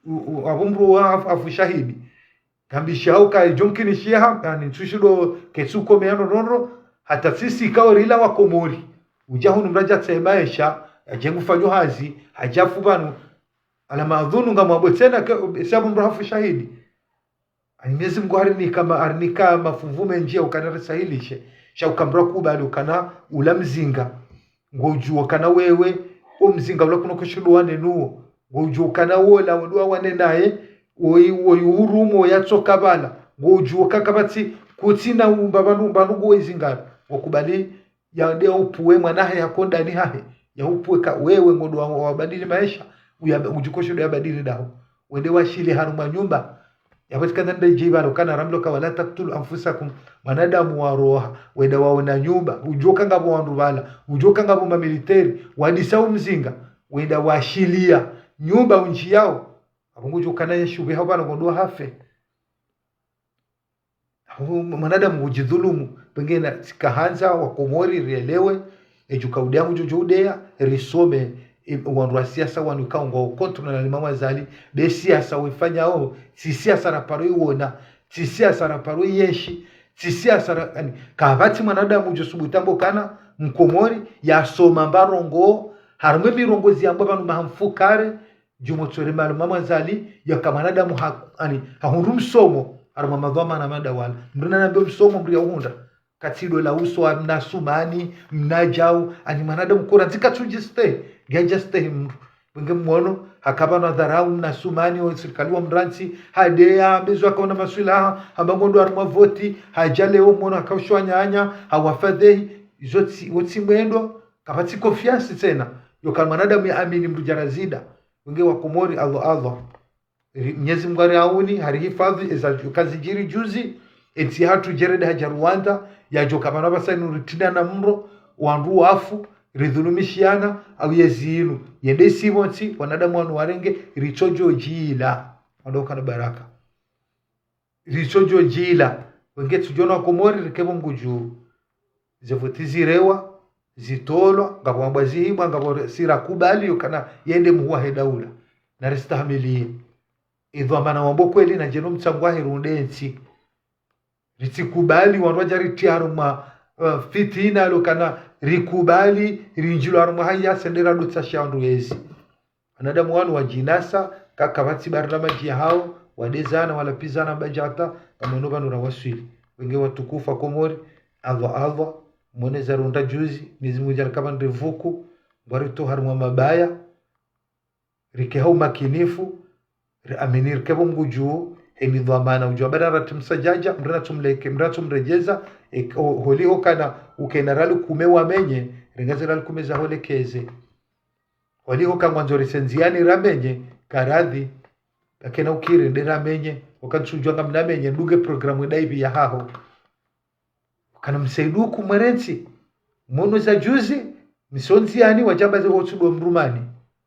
u-, u-, apvo mndru wa hafu, hafu shahidi. Ngambishao uka idjo mkinishiha, yani ntsu shindo ketsu kome yano ndrongoo, hata sisi ikao rila wa Komori. Udja hunu mndru adja tsahe maesha, yadje ngufanyo hazi, hadja fu pvanu. Ala madhunu ngamwambo tsena ke, si apvo mndru hafu shahidi. Ani Mwenyezi Mungu harinika ma-, harinika mafunvu mendji ya ukana risahilishe. Sha uka mndru akubali ukana ula mzinga. Ngodjuwa ukana wewe, o mzinga ula kuno koshindo wane nuwo. Ngodjuwa ukana wola, wendo wawane naye, woyi, woyi urumo yatsoka pvala. Ngodjuwa uka kapvatsi, kutsina umba pvanu, pvanu ngo izingara. Wakubali, yende upvuwe mwana hahe hako ndani hahe. Ya upvuwe ka wewe ngondo wa, wabadili maesha, uya, udjikoshe ndo yabadili daho. Wende washile harumwa nyumba. Yapvo tsikana nde djibalo kana ramlo ka wala taktulu anfusakum. Mwanadamu waroha. Wende waona nyumba. Udjo uka ngapvo wandru pvala. Udjo uka ngapvo mamiliteri. Wadisa umzinga. Wende washilia. Nyumba undjiyao. Apvo ngudjo ukana yeshuwe hapvanu ngondo hafe. Apvo mwanadamu ngudjidhulumu, pvengena tsikahandza wa Komori rielewe, edjuka udeya ngudjo djo udeya, risome, e, wandru wa siasa wanu ikao ngwao contre na Imam Azali, be siasa wefanyao, tsi siasa raparo iwona, tsi siasa raparo iyenshi, Tsi siasa ra-, ani, kapvatsi mwanadamu udjo subutu amba ukana mkomori yasoma mba ndrongoo, harumwa emirongozi yambwa pvanu maha mfukare, djumwa tsore malumu Mwazali, yaka mwanadamu ha-, ani, hahundru msomo, harumwa madhwamana madawala. Mndru nanambe msomo mndru yauhundra. Katsi ndo la uso wa mna Sumani, mna Djau, ani mwanadamu kura, ndzika tsudjistehi, ngadjastehi mndru. Wenge mwono, hakapvanu dharau mna Sumani, o sirikali wa mrantsi, hadeya, ambe zo hakaona maswilaha, hamba ngondo harumwa voti, hadja leo mwono, hakaushwa nyanya, hawafadhehi, izo tsi, wo tsi mwendo, kapvatsi confiance tsena. Yoka mwanadamu ya amini mndru djarazida. Wenge wa Komori, Allah, Allah. Ri-, Mnyezi Mungu hariauni, harihifadhi, eza ju-, kazidjiri juzi, entsi hatru djerede hadja Rwanda, yadjoka pvanu pvasa inu ritrina na mro, wandru wafu, ridhulumishiana, au yezi inu, yende isipvo ntsi, wanadamu wanu warenge, ritsodjo djila. Wandru wakana baraka. Ritsodjo djila. Wenge tsudjona Komori, rikepvo mgudju. Ze voti zirewa, zitolwa, ngapvo wambwa zihimwa, ngapvo re-, si rakubali, yokana yende muhuu wahe daula. Na ristahamiliye. Idhwamana wambo kweli na djeno mtsango wahe runde ntsi. Ritsikubali, wandru wadja ritriya harumwa, eh, fitina, lokana rikubali, rindjilwa harumwa haya, sendera dutsa sha wandru yezi. Wanadamu wanu wadjinasa, ka kapvatsi barnamaji yahao, wadezana, walapvizana mbadjata, kamweno pvanu rawaswili. Wenge watukufu wa Komori, Allah, Allah, mwone za runda juzi, Mnyezi Mungu djali kapvandre vuku, ngwaritowa harumwa mabaya, rike ha umakinifu, riamini rikepvo mgudju, heni dhwamana udjua bada rati msadjadja, mrena tsumleke, mrena tsumredjeza, e, o-, holiho kana, ukena rali kume wamenye, rengaze rali kume za holekeze. Holiho kangwandzo risendziani ramenye, karadhi, kakena ukiri nde ramenye, wakati udjua ngamnamenye, dunge programu idaivi ya haho. Kana msaiduku mwerentsi, mwono za juzi, msondziani, wadjamba ze hotsu do mrumani.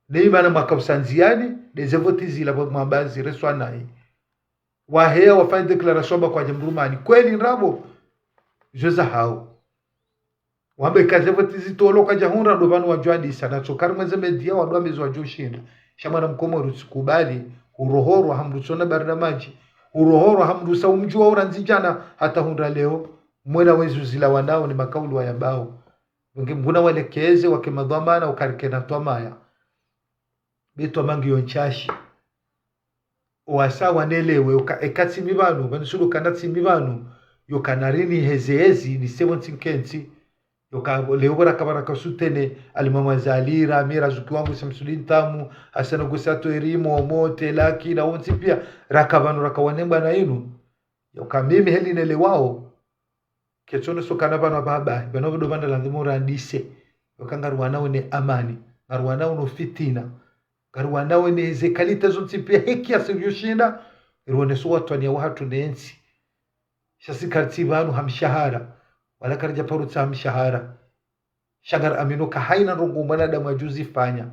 Neimana mwaka usandziani, de ze voti zila mwamba zireswa nayi. Waheya wafanya déclaration amba kwadja mrumani. Kweli ndrabo, zo za hao. Wambe ka ze voti zitolwa kwadja hundra ndo pvanu wadjwadisa. Na tsoka rimweze media wandru wambe zo wadjoshinda. Sha mwana mkomori utsikubali, hurohorwa ha mndru tsona barnamaji. Hurohorwa ha mndru sa umdjua urandzi djana hata hundra leo. Mwena wezu zila wanao ni makaulu wayambao. Wenge Mngu nawalekeze wake madhwamana ukarikena twamaya. Be twama ngiyo ntsashi. Owasa wanelewe, yoka, eka tsi mi pvanu, pvanu sudo kana tsi mi pvanu, yoka narini heze hezi, ni sevo ntsi nkentsi, yoka leo bora kabara kasutene, Alimamu Azali, Rami, Razuki wangu, Samsudin Tamu, Hassan Gusato, Erimo, Mote, Laki, na wontsi pia, raka pvanu, raka wanengwa na inu. Yoka mimi heli nelewao, ketsono sokana pvanu apvaha bahi, pvanu pvado pvanda landzimu randise. Yoka ngariwanao ne amani, ngariwanao no fitina, ngariwanao ne ze kalite zontsi pia heki ya siriyo shinda, riwoneso watwaniya wahatru ne ntsi. Sha si karitsi pvanu ha mshahara, wala karidja parutsa ha mshahara. Sha ngariamino ka haina ndrongo mwanadamu adjuzifanya.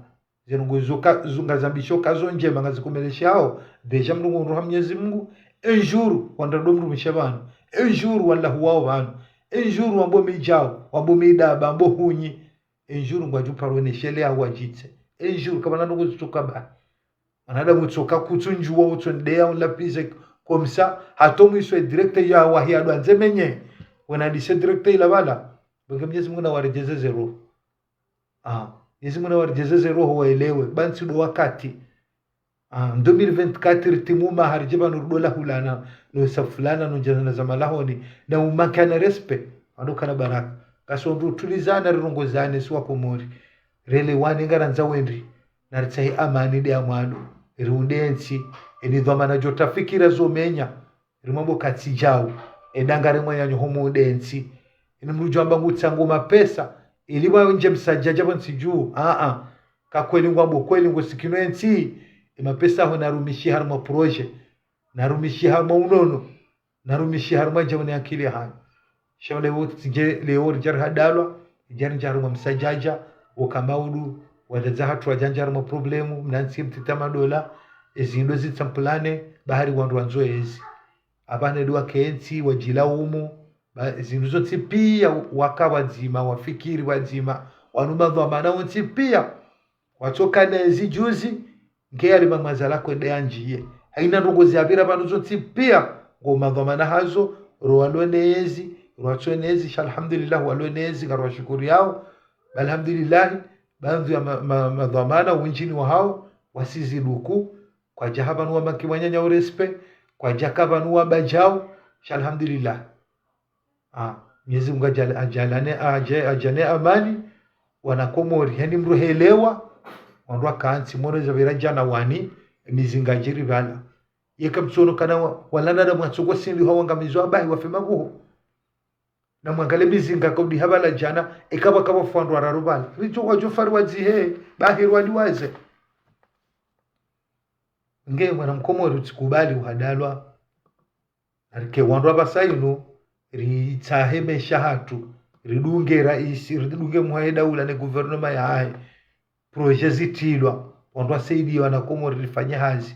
Ze ndrongo zo ka, zo ngazambisho ka zo ndjema ngazikomeleshao, déjà mndru ngundru ha Mnyezi Mungu, un jour, wandra do mrumishe pvanu, un jour, wanlahuwao pvanu, un jour, wambo midjao, wambo midaba, wambo hunyi, un jour, ngwadjuparwe ne shele ya wadjitse, un jour, kapvana ndrongo zitsoka ba. Mwanadamu utsoka kutsundjua, utsondeya, unlapvize, comme ça, hato mwiso e direct ya wahi adwandze menye. Wena dise direct ila pvala. Benge Mnyezi Mungu nawaredjeze ze roho. Ah, Mnyezi Mungu nawaredjeze ze roho waelewe. Pvantsi do wakati. Ah, deux mille vingt-quatre ritimu maha ridje pvanu rudo lahulana, no safulana, no ndjana za malahoni, na umakana respect. Wandru kana baraka. Kasondru tulizana rirongozane si wa Komori. Relewane ngarandza wendri. Naritsahe amani de amwando. Riunde ntsi. Eni dhwamana djo tafikira zo menya. Rimwambo katsi djau. Edanga remwe yanyo homo unde ntsi. Eni mndru djwamba ngutsango mapesa. Ili wa ndje msadjadja pvo ntsi dju. Ah, ah. Ka kweli ngwambo kweli ngusikino entsi. E mapesa ho narumishi harumwa projet. Narumishi harumwa unono. Narumishi harumwa djau ne akili yahanyu. Sha leo tsidje, leo ridja rihadalwa, ridja rindja harumwa msadjadja, wo kamaudu, wadzadze hatru wadjandja harumwa problemu, mna ntsi mtiti madola, ezindo zitsamplane, bahari wandru wandzo ezi. Apvane dua kentsi, wadjilaumu, ba, zindru zontsi pia waka wadzima, wafikiri wadzima, wanu madhwamana wontsi pia. Watsokana ezi juzi, nge yali mamwazala kwende yandjiye. Haina ndrongo ziyapvira pvanu zontsi pia, ngo madhwamana hazo, Ro walo ne yezi, ro watso ne yezi, sha alhamdulillah, walo ne yezi, ngarwashukuriyao. Ba alhamdulillah, baadhwi ya ma, ma, madhwamana, wendjini wahao, wasiziduku, kwadjaka pvanu wamaki wananya urespect, kwadjaka pvanu wabadjao, sha alhamdulillah. Ah, Mwenyezi Mungu adjal-, adjalane, adja-, adjane amani, wana Komori, heni mdru helewa, wandru wakantsi, mwono zapvira djana wani, mizinga djiri pvala. Yeka mtsono kana wa, walanda da mwatsoko sindi hawa ngamizwa bahi wafe mabuho. Na mwangale mizinga kodi habala djana, eka pvaka pvafwa wandru wararu pvala. Ridjo wadjo fari wadzihe, bahi rwali waze. Nge mwana Mkomori utsikubali uhadalwa. Narike wandru apvasa inu, ritsahe maesha hatru, ridunge raisi, ridunge mwahe daula ne gouvernement yahe. Projet zitrilwa, wandru wasaidiwa na Komori rifanye hazi.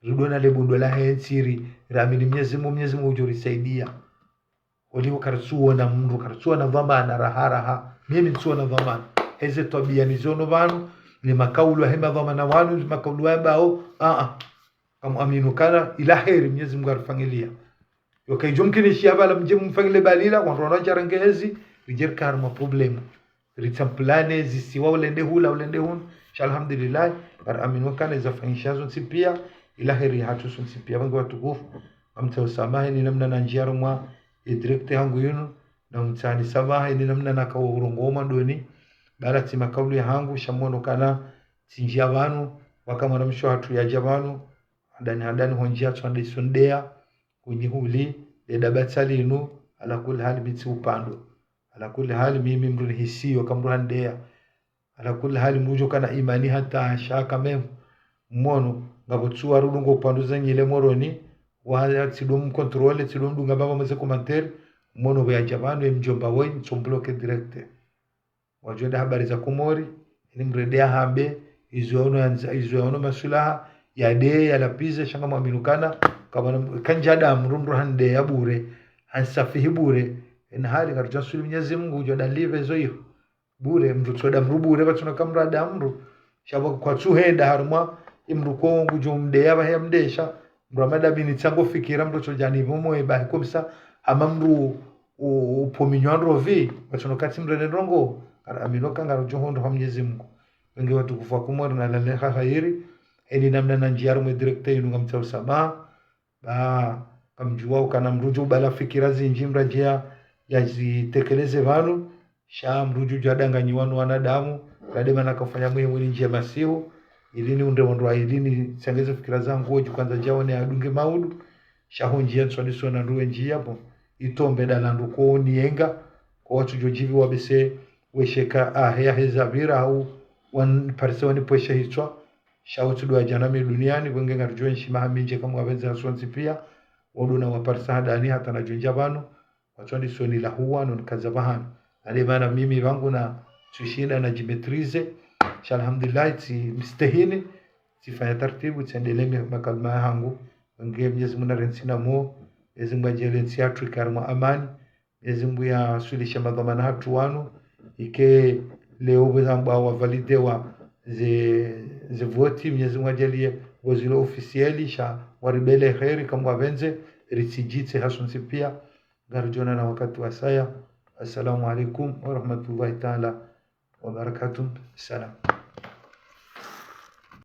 Ridona le bundo lahe ntsi ri, ramini Mwenyezi Mungu, Mwenyezi Mungu udjo risaidia. Oliho karitsuona mndru, karitsuona dhwamana raha raha. Mimi ntsuona dhwamana. Heze twabiya nizono pvanu, ni makaulu yahe madhwamana wanu, makaulu ya bao, ah, ah. Kamu aminu kana, ila heri Mwenyezi Mungu arifanyilia. Yoka idjo mkinishiya pvala mdje mumfanyile balila, wandru wanu wadjarenge hezi, ridje rike harumwa problème. Ritsamplane zisiwa ulende hula, ulende hunu. Sha alhamdulillah, ngari aminu kana iza fanyisha zontsi pia, ila heri hatru sontsi pia. Pvangu watukufu, ngamtsaho samaha, heni namna nandjia harumwa ye direct hangu yinu, na mtsahani samaha, heni namna naka urongoa mwandoni, bala tsi makaulu yahangu, sha mwono kana, tsindjia pvanu, waka mwana mshe hatru yadja pvanu, handani handani hondjia tswande isondeya, kunyi huli, leda batsa linu, ala kulli hali mi tsi upvandwa. Ala kulli hali mimi mdru nihisiyo, ka mdru handeya. Ala kulli hali mdru udjo kana imani hata sha quand même. Mwono, ngapvo tsuwa rudungo upvandwa za nyile Moroni, wa tsidjo mcontrôler, tsidjo mdunga pvapvo mweze commentaire, mwono pvo yadja pvanu, ye mdjomba woyi, ntso mbloquer direct. Wadjo enda habari za Komori, heni mdru ende yahambe, izo yaono yandza, izo yaono maswilaha, yade, yalapvize, sha ngamwaminu kana, kamana, kandja da mdru mdru handeya bure, hansafihi bure, heni hali ngaridjo swili Mwenyezi Mungu, udjo da live zo iho. Bure, mdru tsoda mdru bure, pvatsuna ka mdru ada mdru. Sha pvo kwatsuhenda harumwa, ye mdru ko ngudjo mdeya pvahe ya mdesha, mdru amada mini tsango fikira, mdru tsodjani pvo moye bahi komsa, hama mdru u-, upvominywa ndrovi, pvatsuno katsi mdru ene ndrongo, kara amino ka ngaridjo hondro ha Mwenyezi Mungu. Wenge watukufu wa Komori nalale ha hayiri, heni namna nandjia harumwa ye direct yinu ngamtsaho samaha, ba, kamdjuwa ukana mdru udjo ubala fikira zindji mradjia yazitekeleze pvanu, sha mdru udjo udanganyiwa no wanadamu, rade mana kafanya mwe mwini ndjia masihu, ili ni undre wandru wa ili ni tsengeze fikira zangu, wodji kwanza djaone adunge maudu, sha ho ndjia ntswadi sona nduwe ndjia pvo, itombe dala ndru ko niyenga, ko watsu djo djivi wabese, wesheka ahe, ahe zapvira hau, wan-, parise wanipweshe hitswa, sha utsu dua djana mi duniani, wenge ngaridjo enshi maha mindji kamwe wapvendze ha sontsi pia, wandru na waparisa handani hata nadjo ndjia pvanu, watswandi soni lahuwa, no nikaza pvahanu. Nade mana mimi pvangu na tsushinda nadjimaîtriser, sha alhamdulillah, tsi mstehini, tsifanya tartibu, tsiendelee mi-, makalima yahangu, wenge Mwenyezi Mungu narentsi na mo, Mwenyezi Mungu adjaanlie ntsi yatru ike harumwa amani, Mwenyezi Mungu yaswilishe madhwamana hatru wanu, ike leo pvweza mbwa wavalidewa ze, ze voti, Mwenyezi Mungu adjaanlie pvo zilo officiel, sha waribele heri, kamwe wapvendze, ritsidjitse ha sontsi pia, ngaridjo onana wakati wasaya. Assalamu alaikum warahmatullahi taala wabarakatuh. Salam.